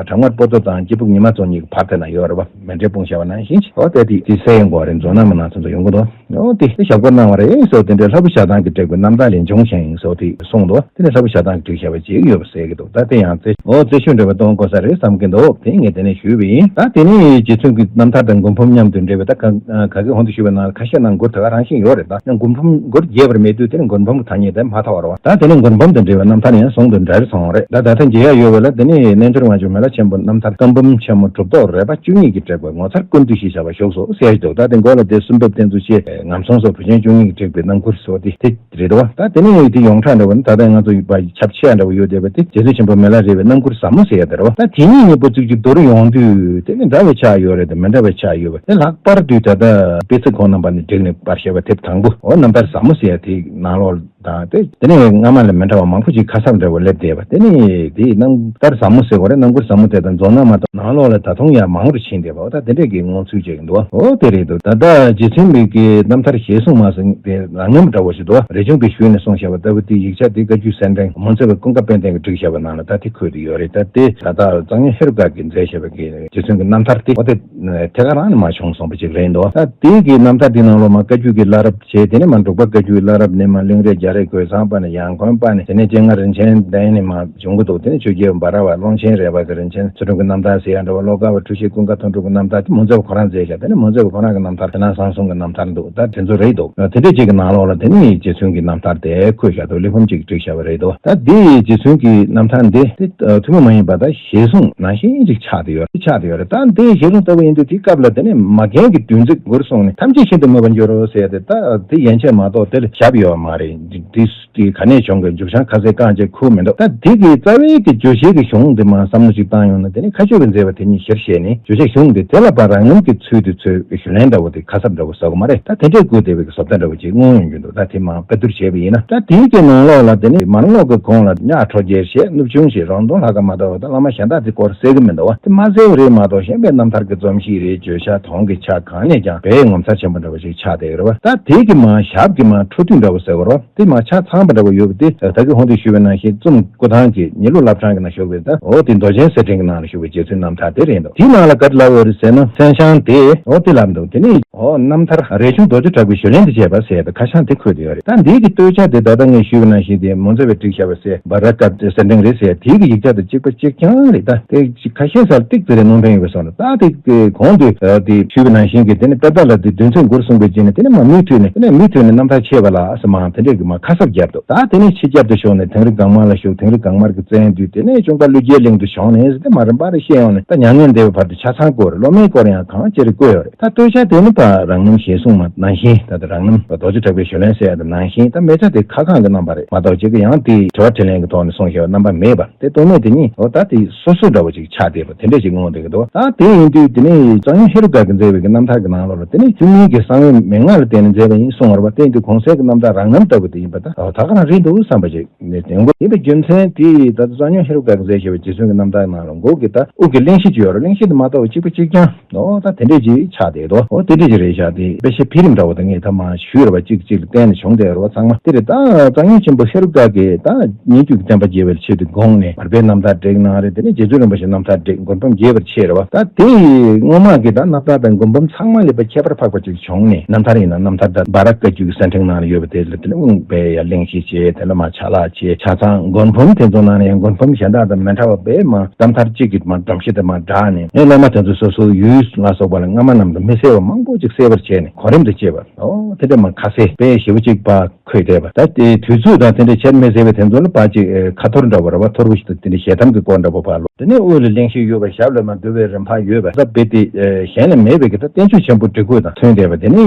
བྲག་དམར་པོ་ཏོ་དང་སྐྱིད་སྦུག་ཉི་མ་རྫོང་གཉིས་ཀྱི་བར་དེ་ན་ཡོད་རེད་པ། མཎྜལ་སྤུངས་བཞག་པ་ནང་བཞིན་ཞིག་འོ་དེ་དེ་དེ་གསལ་ཡོང་གི་རེད། མཛོ་ནག་མའི་ནང་ཚོ་ཚོ་ཡོང་གི་འདུག་འོ་དེ་དེ་ཞབས་སྐོར་གནང་བ་རེད་ཟེར། དེ་འདྲའི་ལྷ་བུ་ཞྭ་ཐང་གི་དྲེགས་པའི་རྣམ་ཐར་ལས་འབྱུང་ཞིང་ཟེར་དེ་གསུངས་འདུག་དེ་ནས་ལྷ་བུ་ཞྭ་ཐང་གིས་བྲིས་བཞག་པ་ཅིག་ཡོད་པ་གསལ་གྱི་འདུག་ད་དེ་ཡང་རྩེ་འོ་རྩེ་ཤོད་འདྲ་བ་གཏོང་དགོས་ས་རེད་བསམ་གྱི་འདུག་དེ་ངས་དེ་ནས་ཞུས་པ་ཡིན། ད་དེ་ནས་རྗེ་བཙུན་གྱི་རྣམ་ཐར་དང་མགུར་འབུམ་མཉམ་དུ་འབྲེལ་བའི་ད་ག་ག་གེ་ཧོན་དུ་ཞུས་པའི་ནང་ཁ་ཤས་ནང་མགུར་ད་ག་རང་བཞིན་ཡོད་རེད། ད་ཡང་མགུར་འབུམ་མགུར་རྒྱས་པར་མེད་དུས་དེ་ནས་མགུར་འབུམ་གྱི་ཐ་སྙད་དེ་མ་ཐོགས་རེད་བ། ད་དེ་ནས་མགུར་འབུམ་དང་འབྲེལ་བའི་རྣམ་ཐར་ཡང་ཟུང་དུ་འབྲེལ་སོང་བ་རེད། ད་ད་ལྟ་མཇལ་ཡ་ཡོད་པ་ལ་དེ་ནས་རྣལ་འབྱོར་མངའ་ཆེན་མི་ལ་ཆེན་པོ་རྣམ་ཐར་བཀའ་འབུམ་ཆེན་མོ་གྲུབ་ཐོབ་རས་པ་བཅུ་གཉིས་ཀྱི་དྲེགས་པ་ངོ་མཚར་ཀུན་བཏུས་ཞེས་བྱ་བ་བཞུགས་སོ་ཟེར་ཡ་ཞིག་འདུག་ད་དེ་མགོ་ལ་དེ་སུམ་བརྒྱ་བསྟན་འཛིན་ཆེ་ངམ་སོང་སོགས་བུ་ཆེན་བཅུ་གཉིས་ཀྱི་དྲེགས་པའི་རྣམ་མགུར་སོགས་དེ་དེ་རེད་དོ། ད་དེ་ནས་དེ་ཡོངས་གྲགས་འདྲ་བོ་ནི་ད་ལྟ་ང་ཚོ་ཡི་བ་ཁྱབ་ཆེ་འདྲ་བོ་ཡོད་བསྡད་པ་དེ་རྗེ་བཙུན་ཆེན་པོ་མི་ལ་རས་པའི་རྣམ་མགུར་ཟབ་མོ་ཟེར་ཡ་དེ་རེད་བ། ད་དེ་གཉིས་གཉིས་པོ་གཅིག་གཅིག་བསྡུར་ཡོང་དུས་དེ་ནི་འདྲ་བའི་ཆ་ཡོད་རེད་དེ་མི་འདྲ་བའི་ཆ་ཡོད་པ་དེ། ལྷག་པར་དུ་ད་ལྟ་དཔེ་ཚིག་ཁོང་རྣམ་པ་ནས་བསྒྲིགས་ནས་པར་བཤད་པ་དེབ་དང་པོ་འོ་རྣམ་ཐར་ཟབ་མོ་ཟེར་ཡ་དེ་ནང་ལོགས་དང་དེ་དེ་ནས་སྔ་མ་ལས་མི་འདྲ་བ་མང་པོ་ཅིག་ཁ་གསབ་འདྲ་བོ་སླེབས་བསྡད་པ་དེ་ནི་དེའི་རྣམ་ཐར་ཟབ་མོ་ཟེར་བ་རེད། རྣམ་མགུར་ཟབ་མོ་དེ་དང་མཛོ་ནག་མ་དང་ནང་ལོགས་ལ་ད་དུང་ཡང་མང་རུ་ཕྱིན་བསྡད་པ་འོ་ད་དེ་འདྲས་ཀྱི་སྔོན་ཚུལ་ཅིག་འདུག་འོ་དེ་རེད་འདུག་ད་ལྟ་རྗེ་བཙུན་མི་ལའི་རྣམ་ཐར་ཞལ་གསུང་མ་ཟིན་པའི་རང་ཉམས་འདྲ་བོ་ཞིག་འདུག་རས་ཆུང་པས་ཞུས་ནས་གསུངས་བཞག་པ་ལྟ་བུ་དེ་ཡིག་ཆ་དེ་བཀའ་བརྒྱུད་གསེར་ཕྲེང་མུན་མཛད་པ་ཀུན་དགའ་དཔལ་ལྡན་གྱིས་བསྒྲིགས་བཞག་པ་ནང་ལ་ད་དེ་འཁོད་དེ་ཡོད་རེད། ད་དེ་ད་ལྟ་གཙང་སྨྱོན་ཧེ་རུ་ཀ་གིས་མཛད་བཞག་པའི་གི་རྗེ་བཙུན་གྱི་རྣམ་ཐར་དེ་འོ་དེ་ཐད་ཀར་རང་ནས་མར་བྱུང་སོང་བ་ཅིག་རེད་འདུག་ད་དེའི་གི་རྣམ་ཐར་དེ་ནང་ལོགས་མར་བཀའ་བརྒྱུད་ཀྱི་བླ་རབས་བྱས། དེ་ནས་མར་འབྲུག་པ་བཀའ་བརྒྱུད་བླ་རབས་ནས་མར་གླིང་རས་རྒྱ་རས་རྒོད་ཚང་པ་ནས་ཡང་དགོན་པ་ནས་དེ་ནས་སྤྱན་སྔ་རིན་ཆེན་གདན་ནས་མར་བྱུང་གི་འདུག་དེ་ནས་ཆོས་རྒྱལ་འབའ་ར་བ་ཀློང་ཆེན་རས་པ་གི་རིན་ཆེན་ཚུལ་ཁྲིམས་ཀྱི་རྣམ་ཐར་ཟེར་ཡ་འདྲ་བ། ཀློག་དཀར་བ་འཁྲུལ་ཞིག་ཀུན་དགའ་མཐོང་གྲུབ་ཀྱི་རྣམ་ཐར་དེ་མུན་མཛད་པ་ཁོ་རང་མཛད་བཞག་དེ་ནས་མུན་མཛད་པ་ཁོ་རང་གི་རྣམ་ཐར་དེ་ནང་གསང་གསུམ་གྱི་རྣམ་ཐར་འདུག་ད་དེ་ཚོ་རེད་འདུག་དེ་འདྲས་ཅིག་གི་ནང་ལོགས་ལ་དེ་ནས་རྗེ་བཙུན་གྱི་རྣམ་ཐར་དེ་འཁོད་བཞག་འདུག་ལེགས་འབུམ་ཅིག་བསྒྲིགས་བཞག་པ་རེད་འདུག་ད་འདི་རྗེ་བཙུན་གྱི་རྣམ་ཐར་འདི་དེ་ཐུན་མོང་མ་ཡིན་པ་ད་ཞལ་གསུང་ནང་བཞིན་ཅིག་ཆགས་བསྡད་ཡོད་རེད། ཆགས་བསྡད་ཡོད་རེད། ད་འདི་ཞལ་གསུང་ལྟ་བུ་ཡིན་དུས་དེའི་སྐབས་ལ་དེ་ནས་མ་རྒན་གྱི་བདུད་རྩི་མགུར་གསུངས་ནས་ཐམས་ཅད་ཤིན་ཏུ་མོས་པར་འགྱུར་རོ་ཟེར་ཏེ་ད་དེ་ཡན་ཆད་མ་གཏོགས་དེ་ལ་ཞབས་ཡོད་མ་རེད། དེ་དེ་ག་ནས་བྱུང་གི་མཇུག་བྱང་ཁ་གསལ་རྐང་བཅད་ཁུག་མི་འདུག་ད་དེ་གི་རྩ་བའི་གི་བརྗོད་བྱའི་གི་གཞུང་དེ་མར་བསམ་བློ་ཅིག་བཏང་ཡོང་ན། དེ་ནི་མཁས་མཆོག་གིས་མཛད་པ་དེ་ཉིད་གཞིར་བཞག་ནས་བརྗོད་བྱའི་གཞུང་དེ་དེ་ལ་ཕར་རང་རྣམ་གྱི་ཚུལ་དུ་འཚོལ་བའི་ཞུ་ལན་འདྲ་བོ་དེ་ཁ་གསབ་འདྲ་བོ་ཟ་གི་མ་རེད། ད་དེ་འདྲའི་སྐོར་དེ་བའི་གི་བཟོ་ལྟ་འདྲ་བོ་ཅིག་མངོན་ཡོང་རྒྱུ་འདུག་ད་དེ་མར་དཔེ་བསྡུར་བྱས་པ་ཡིན་ན། ད་དེའི་གི་ནང་ལོགས་ལ་དེ་ནི་མར་ངོགས་ཀྱི་གོང་ལ་གཉའ་ཁྲོ་རྒྱལ་ཞེས། གནུབས་ཆུང་ཞེས། རོང་སྟོན་ལྷ་ཁང་མ་གཏོགས་ད་བླ་མ་གཞན་དག་དེ་སྐོར་གསལ་གི་མི་འདུག་བ། དེ་མ་གསལ་བ་རེད་མ་གཏོགས། གཞན་པའི་རྣམ་ཐར་གྱི་རྩོམ་གཤིས་རེད། བརྗོད་བྱ་དོན་གྱི་ཆ་གང་ནས་ཀྱང་དཔེ་ངོ་མཚར་ཆེན་པོ་འདྲ་བོ་ཞིག་ཆགས་བསྡད་ཡོད་རེད་བ། ད་དེ་གི་མར་ཞབས་ཀྱི་མར་འཕྲོ་མཐུད་འདྲ་བོ་ཟེར་བ་རོ། དེ་མར་ཆ་ཚང་བ་འདྲ་བོ་ཡོད་པ་དེ། ད་གིན་གོང་དུ་ཞུས་པ་ནང་བཞིན་རྩོམ་སྐུ་ཐང་གི་ཉི་གློག་བསླབ་གྲྭ་གི་ནང་ཞུགས་པའི། ད་འོ་དེ་མདོ་ཆེན་གསེར་ཕྲེང་གི་ནང་ལ་ཞུགས་པའི་རྗེ་བཙུན་རྣམ་ཐར་དེ་རེད་འདུག་དེའི་ནང་ལ་ག་རེ་ལབ་ཡོད་རེད་ཟེར་ན། མཚན་བྱང་དེ་འོ་དེ་ལབ་འདུག་དེ་ནས་འོ་རྣམ་ཐར་རས་ཆུང་རྡོ་རྗེ་གྲགས་པའི་ཞུ་ལན་དུ་བྱས་པ་ཟེར་ཏེ་ཁ་བྱང་དེ་འཁོད་དེ་ཡོད་རེད། ད་འདིའི་གི་སྟོད་ཆ་དེ་ད་ལྟ་ངས་ཞུས་པ་ནང་བཞིན་དེ་མོ་མཛེས་པས་བསྒྲིགས་བཞག་པ་ཟེར་བ་ར་སྐབས་གསེར་ཕྲེང་རེད་ཟེར། དེའི་གི་ཡིག་ཆ་དང་གཅིག་པ་གཅིག་རྐྱང་རེད། ད་དེ་ཁ་ཤས་སར་ཏིག་ཙི་རེ་གནོན་ཕན་ཡོད་པའི་བཟོ་འདྲ། ད་དེ་གོང་དུ་དེ་ཞུས་པ་ནང་བཞིན་གྱི་དེ་ནི་དཔེ་ལྟ་ལ་དེ་དོན་ཚན་དགུར་གསུངས་པའི་རྗེས་ནས། དེ་ནི་མ་མུ་མཐུད་ནས། དེ་ནི་མུ་མཐུད་ནས་རྣམ་ཐར་ཆད་པ་ལ་ཟེར་མ་དེ་འདྲས་ཀྱི་མ་ཁ་གསབ་བརྒྱབ་འདུག་ད་དེ་ནས་ཕྱི་རྒྱབ་ཏུ་ཞོག་ནས་དིང་རི་གང་མ་ལ་ཞུགས། དིང་རི་གང་མར་གྱི་བཙན་དུས་དེ་ནས་གཅུང་པ་ཀླུ་རྒྱལ་གླིང་དུ་བྱོན་ནས་ཟེར་ཏེ་མ་རིམ་པ་རེ་བཤད་ཡོང་ནས། ད་མྱ་ངན་འདས་པའི་བར་དུ་ཆ་ཚང་སྐོར་རེད། སློབ་མའི་སྐོར་ཡང་གང་ཅི་རེ་བཀོད་ཡོད་རེད། ད་སྟོད་ཆ་དེ་ནི་ད་རང་རྣམ་ཞལ་གསུངས་མ་ནང་བཞིན། ད་ལྟ་རང་རྣམ་རྡོ་རྗེ་གྲགས་པའི་ཞུ་ལན་ཟེར་ཡ་དེ་ནང་བཞིན། ད་མེ་ཆ་དེ་ཁ་བསྐང་གི་རྣམ་པ་རེད་མ་གཏོགས། གཅིག་གི་ཡང་དེ་དྲི་བ་དྲིས་ལན་གྱི་ཐོག་ནས་གསུངས་བཞག་པའི་རྣམ་པ་མེད་པ། དེ་དོན་དངོས་དེ་ཉིད་འོ་ད་དེ་སོ་སོ་འདྲ་བོ་ཅིག་ཆགས་བསྡད་པ་དེ་འདྲ་ཞིག་མངོན་བསྡད་ཀྱི་འདུག་ད་དེ་ཡིན་དུས་དེ་ནས་གཙང་སྨྱོན་ཧེ་རུ་ཀ་གིས་མཛད་པའི་གི་རྣམ་ཐར་གྱི་ནང་ལོགས་ལ་དེ་ནས་བཙུན་མོའི་གི་གསང་བའི་མན་ངག་ལ་བརྟེན་ནས་མཛད་པ་ཡིན་གསུངས་པ་རེད་བ། དེ་ཡིན་དུས་གོང་གསལ་གྱི་རྣམ་ཐར་རང་རྣམ་ལྟ་བུ་དེ་ཡིན་པ་ད་ད་ག་རང་རེད་འདུག་བསམ་པ་ཞིག་ནས་དྲན་གོ། ཡིན་པའི་རྒྱུ་མཚན་དེ་ད་ལྟ་གཙང་སྨྱོན་ཧེ་རུ་ཀ་གིས་མཛད་བཞག་པའི་རྗེ་བཙུན་གྱི་རྣམ་ཐར་ནང་ལ་མགོ་གི་ད་དབུ་གི་གླེང་གཞི་ཅིག་ཡོད་རེད། གླེང་གཞི་དེ་མ་གཏོགས་གཅིག་པ་གཅིག་རྐྱང་འོ་ད་དེ་འདྲས་ཅིག་ཆགས་བསྡད་འདུག་འོ་དེ་འདྲས་ཅིག་རེད་ཤག་དེ་དཔེ་ཆ་འཕེལ་རིམ་འདྲ་བོ་ད་ངས་ད་མར་ཞུས་རེད་བ། གཅིག་གཅིག་ལ་བརྟེན་ནས་བྱུང་བསྡད་རེད་བ། ཚང་མ་དེ་རེད། ད་གཙང་སྨྱོན་ཆེན་པོ་ཧེ་རུ་ཀ་གིས་ད་སྙན་བརྒྱུད་ཀྱི་བསྟན་པ་རྒྱས་པའི་ཆེད་དུ་དགོངས་ནས་བར་པའི་རྣམ་ཐར་བསྒྲིགས་གནང་རེད། དེ་ནས་རྗེ་བཙུན་རིན་པོ་ཆེའི་རྣམ་ཐར་བསྒྲིགས། མགུར་འབུམ་རྒྱས་པར་ཕྱེ་རེད་བ། ད་དེ་ཡི་སྔོན་མ་གི་ད་རྣམ་ཐར་དང་མགུར་འབུམ་ཚང་མ་ལས་དཔེ་ཁྱད་པར་འཕགས་པ་ཅིག་བྱུང་ནས། རྣམ་ཐར་ཡིན་ན་རྣམ་ཐར་ད་སྦ་ར་བཀའ་བརྒྱུད་ཀྱི་གསེར་ཕྲེང་ནང་ལ་ཡོད་པ་དེ་ལ་དེ་ནས་དབུ་དཔེ་ཡ་གླེང་གཞི་བྱས། དེ་ལ་མར་ཆ་ལག་བྱས། ཆ་ཚང་མགུར་འབུམ་དེ་ཚོ་ནང་ནས་ཡང་མགུར་འབུམ་གཞན་དག་དང་མི་འདྲ་བ་དཔེ་མར་རྣམ་ཐར་གཅིག་གི་མར་སྒྲོམ་གཞི་དེ་མར་བསྒྲགས་ནས། ངས་སློབ་མ་དེ་ཚོ་སོ་སོའི་ཡུལ་ལ་སོགས་པ་ལ་སྔ་མ་རྣམས་དང་མི་གསལ་བ་མང་པོ་ཅིག་གསལ་བར་བྱས་ནས་གོ་རིམ་དུ་བྱས་པ། ཨོ་དེ་འདྲ་མར་ཁ་གསལ་དཔེ་ཞེ་པོ་ཅིག་པ་འཁོད་བསྡད་པ། ད་དེ་དུས་ཚོད་དང་དེ་འདྲ་ཆེར་མི་གསལ་བའི་དེ་ཚོ་ལ་ཕར་ཅིག་ཨེ་ཁ་ཐོར་འདྲ་བོ་རེད་བ། ཐོར་བུ་ཞིག་ཏུ་དེ་འདྲ་ཞལ་ཐམ་གྱི་སྐོར་འདྲ་བོ་ཕར་ལོག་དེ་ནས་དབུ་ལ་གླེང་གཞི་ཡོད་པ། ཞབས་ལ་མར་འདུལ་བའི་རིམ་པ་ཡོད་པ། ད་དཔེ་དེ་ཨེ་གཞན་ལ་མེད་པའི་གི་ད་བསྟན་བཅོས་ཆེན་པོ་སྒྲིག་བཀོད་དང་མཐུན་བསྡད་པ། དེ་ནས་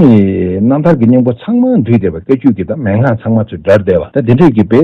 རྣམ་ཐར་གྱི་སྙིང་པོ་ཚང་མ་འདུས་བསྡད་པ། བཀའ་བརྒྱུད་ཀྱི་ད་མན་ངག་ཚང་མ་ཚུར་བསྒྲར་བསྡད་པ། ད་དེ་འདྲས་ཀྱི་དཔེ་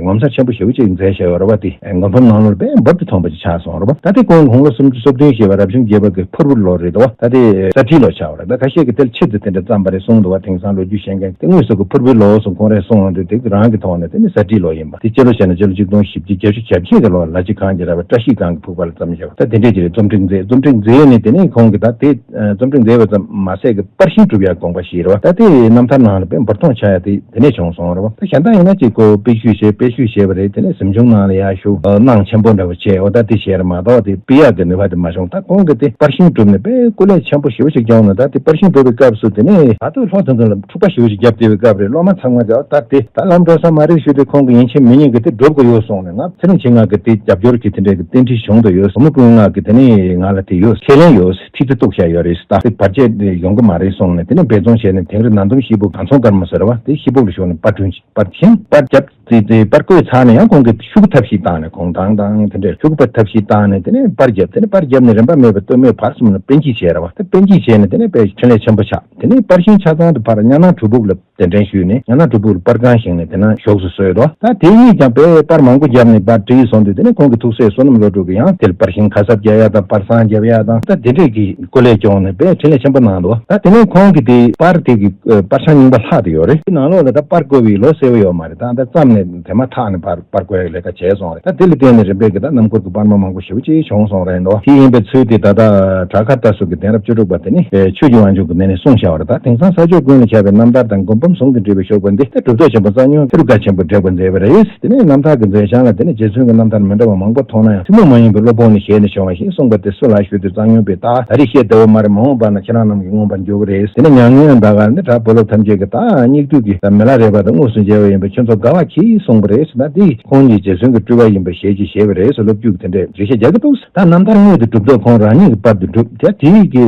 ངོ་མཚར་ཆེན་པོ་ཞེ་པོ་ཅིག་མཛད་བཞག་ཡོད་རེད་བ། དེ་ཨེ་མགུར་འབུམ་ནང་ལོགས་ལ་དཔེ་འབུར་དུ་ཐོན་པ་ཅིག་ཆགས་སོང་རེད་བ། ད་དེ་ཁོང་དགུང་ལོ་སུམ་ཅུ་སོ་བདུན་བཞེས་པ་རབ་བྱུང་བརྒྱད་པ་གི་ཕུར་བུའི་ལོ་རེད་དོ། ད་དེ་ས་ཁྲིའི་ལོ་ཆགས་པ་རེད། ད་ཁ་ཤས་ཀྱིས་དེ་ལ་ཆེད་དུ་དེ་འདྲ་བརྩམས་པ་རེད་གསུངས་འདུག་བ། དེང་སང་ལོ་རྒྱུས་ཤེས་མཁན་དེ་དངོས་སུ་གི་ཕུར་བུའི་ལོ་སོགས་ཁོང་རས་གསུངས་ཡོང་དུས་དེ་རང་གི་ཐོག་ནས་དེ་ནི་ས་ཁྲིའི་ལོ་ཡིན་པ། དེ་སྤྱི་ལོ་བྱས་ན་སྤྱི་ལོ་ཆིག་སྟོང་བཞི་བརྒྱ་བརྒྱད་ཅུ་གྱ་བརྒྱད་ཀྱི་ལོ་ལ་ཅི་གང་གི་ར་བ་བཀྲ་ཤིས་སྒང་གི་ཕུག་པ་ལ་བརྩམས་བཞག་པ། ད་དེ་འདྲས་ཀྱི་རེད། རྩོམ་སྒྲིག་མཛད། རྩོམ་སྒྲིག་མཛད་ནས་དེ་ནས་ཁོང་གིས་ད་དེ་རྩོམ་སྒྲིག་མཛད་པ་ཙམ་མ་ཟད་ཀྱི་པར་ཤིང་སྒྲུབ་ཡག་དགོངས་པ་བཞེས་རེད་བ། ད་དེ་རྣམ་ཐར་ནང་ལ་དཔེ་འབུར་ཐོན་ཆགས་ཡག་དེ་དེ་ནས་བྱུང་སོང་རེད་བ། ད་གཞན་དག་ཡིན་ན་ཅིག་ཁོ་དཔེ་བཤུས་བྱས། དཔེ་བཤུས་བྱས་པ་རེད། དེ་ནས་གཟིམ་ཆུང་ནང་ལ་ཡར་ཞུགས། ཨ་གནང་ཆེན་པོ་འདྲ་བོ་བྱས། འོ་ད་དེ་བྱས་རེད་མ་གཏོགས་དེ་ཕུལ་ཡག་གི་ནུས་པ་དེ་མ་བྱུང་། ད་ཁོང་གིས་དེ་པར་ཤིང་བསྒྲུབས་ནས་དཔེ་སྐུ་ལས་ཆེན་པོ་ཞེ་པོ་ཞིག་བསྐྱངས་ནས། ད་དེ་པར་ཤིང་བསྒྲུབས་པའི་སྐབས་སུ་དེ་ནས་ད་དུང་ལྷོ་དེ་ཚོ་ལ་འཁྲུག་པ་ཞེ་པོ་ཞིག་བརྒྱབ་བསྡད་པའི་སྐབས་རེད། སློབ་མ་ཚང་མ་གིས་ཨ་ད་དེ་ད་ལམ་འགྲོ་ས་མ་རེད་ཞུས་ཏེ་ཁོང་གིས་ཡིན་གཅིག་མིན་གཉིས་ཀྱིས་དེ་སྒྲུབ་དགོས་ཡོད་གསུངས་ནས། ང་ཚེ་རིང་མཆེད་ལྔ་གིས་དེ་རྒྱབ་སྐྱོར་གྱི་དེ་འདྲའི་གི་རྟེན་འབྲེལ་བྱུང་དོ་ཡོད། བུ་མོ་སྤུན་ལྔ་གིས་དེ་ནས་ང་ལ་དེ་ཡོད། ཁས་ལེན་ཡོད། ཁྲིད་དེ་གཏུགས་བཞག་ཡོད་རེད། ད་དེ་བར་ཆད་དེ་ཡོང་གི་མ་རེད་གསུངས་ནས། དེ་ནས་འབད་བརྩོན་བྱས་ནས་དིང་རི་ནང་འཛོམས་སྐྱིད་སྡུག་གངས་ཚོང་དཀར་མོ་ཟེར་བ་དེ་སྐྱིད་སྡུག་ལ་ཞུགས་ནས་པར་བསྐྲུན། པར་ཤིང་པར་བརྒྱབ། དེ་དེ་པར་བརྐོས་ཚར་ནས་ཡང་ཁོང་གིས་ཤོག་གུ་ཐབས་ཤེས་བཏང་ནས། ཁོང་དང་དང་དེ་འདྲས་ཤོག་གུ་པར་ཐབས་ཤེས་བཏང་ནས་དེ་ནས་པར་བརྒྱབ། དེ་ནས་པར་བརྒྱབ་ནས་རིམ་པ་མེད་པར་སྟོད་སྨད་བར་གསུམ་ལ་དཔེ་འགྱིས་བྱས་ར་བ། དེ་དཔེ་འགྱིས་བྱས་ནས་དེ་ནས་དཔེ་འཕྲིན་ལས་ཆེན་པོ་ཆགས། དེ་ནས་པར་ཤིང་ཆ་ཚང་དེ་ཕར་གཉའ་ནང་གྲུ་ཕུག་ལ་གདན་འདྲེན་ཞུས་ནས། གཉའ་ནང་གྲུ་ཕུག་ལ་པར་ཁང་བཞེངས་ནས་དེ་ན་ཞོགས་སུ་བཟོས་འདུག་ད་དེ་གཉིས་ཀྱང་དཔེ་པར་མང་པོ་བརྒྱབ་ནས་པར་བྲིས་སོང་དུས། དེ་ནས་ཁོང་གི་ཐུགས་སྲས་བསོད་ནམས་བློ་གྲོས་ཀྱིས་ཡང་དེ་ལ་པར་ཤིང་ཁ་གསབ་རྒྱག་ཡ་དང་པར་སྲང་རྒྱབ་ཡ་དང་། ད་དེ་འདྲས་ཀྱི་སྐུ་ལས་སྐྱོང་ནས་དཔེ་འཕྲིན་ལས་ཆེན་པོ་གནང་འདུག་ད་དེ་ནས་ཁོང་གིས་དེ་པར་དེ་གི་ཨ་པར་ཤིང་རྙིང་པ་ལྷག་ཏུ་ཡོད་རེད། དེ་ནང་ལོགས་ལ་ད་པར་བརྐོས་པའི་ལོ་གསལ་བོ་ཡོད་མ་རེད། ད་ད་བརྩམས་ནས་དེ་མ་ཐག་ནས་པར་པར་བརྐོ་ཡའི་ལས་ཀ་བྱས་སོང་རེད། ད་དེ་ལ་བརྟེན་ནས་རིམ་པས་ཀྱི་ད་རྣམ་མགུར་གྱི་པར་མ་མང་པོ་ཞེ་པོ་ཅིག་བྱུང་སོང་རེད་འདུག་དེ་ཡིན་པའི་ཚུལ་དེ་ད་ལྟ་བྲག་དཀར་རྟ་ཟུར་གྱི་གདན་རབས་བཅུ་དྲུག་པ་དེ་ནི་ཨེ་ཆོས་ཀྱི་དབང་ཕྱུག་གི་སྡེ་ནས་གསུངས་བཞག་པ་རེད། ད་དེང་སང་ས་ཕྱོགས་ཀུན་ལ་ཁྱབ་པའི་རྣམ་ཐར་དང་མགུར་འབུམ་ཟུང་དུ་འབྲེལ་བའི་ཤོག་པ་འདི་ད་གྲུབ་ཐོབ་ཆེན་པོ་གཙང་སྨྱོན་ཧེ་རུ་ཀ་ཆེན་པོས་བསྒྲེགས་པ་མཛད་པ་རེད། དེ་ནས་རྣམ་ཐར་གྱི་མཛད་བྱང་ལ་དེ་ནས་རྗེ་བཙུན་གྱི་རྣམ་ཐར་མི་འདྲ་བ་མང་པོ་མཐོང་ན་ཡང་། ཐུན་མོང་མ་ཡིན་པའི་བློ་སྦྱོང་ནས་ཞལ་ནས་བྱུང་བ་ཞིག་གསུངས་པ་དེ་སུ་ལ་ཞུ་དུས་གཙང་སྨྱོན་པས། ད་ད་རེས་བཤད་བདེ་བོ་མ་རེད། མ་འོངས་པ་ན་ཁྱེད་རང་རྣམས་ཀྱིས་མངོན་པར་འགྱུར་གྱི་རེད། དེ་ནས་མྱ་ངན་ད་ག་ནི་བྲག་བུ་སློབ་ཐམས་ཅད་ཀྱི་ད་སྙིགས་དུས་ཀྱི་ད་མི་ལ་རས་པ་དང་དངོས་སུ་མཇལ་བ་ཡིན་པས་ཁྱོད་ཚོ་དགའ་བ་གྱིས་གསུངས་པ་རེད་ཟེར། ད་འདི་ཁོང་གཉིས་རྗེ་བཙུན་གྱི་སྤྲུལ་པ་ཡིན་པའི་ཞལ་གྱིས་བཞེས་པ་རེད་ཟེར་སློབ་བརྒྱུད་དེ་འདྲས་རེ་བཤད་རྒྱག་གི་འདུག་ད་རྣམ་ཐར་དངོས་དེ་གྲུབ་ཐོབ་ཁོང་རང་ཉིད་ཀྱི་པར་དུ་གྲུབ། ད་དེའི་གི་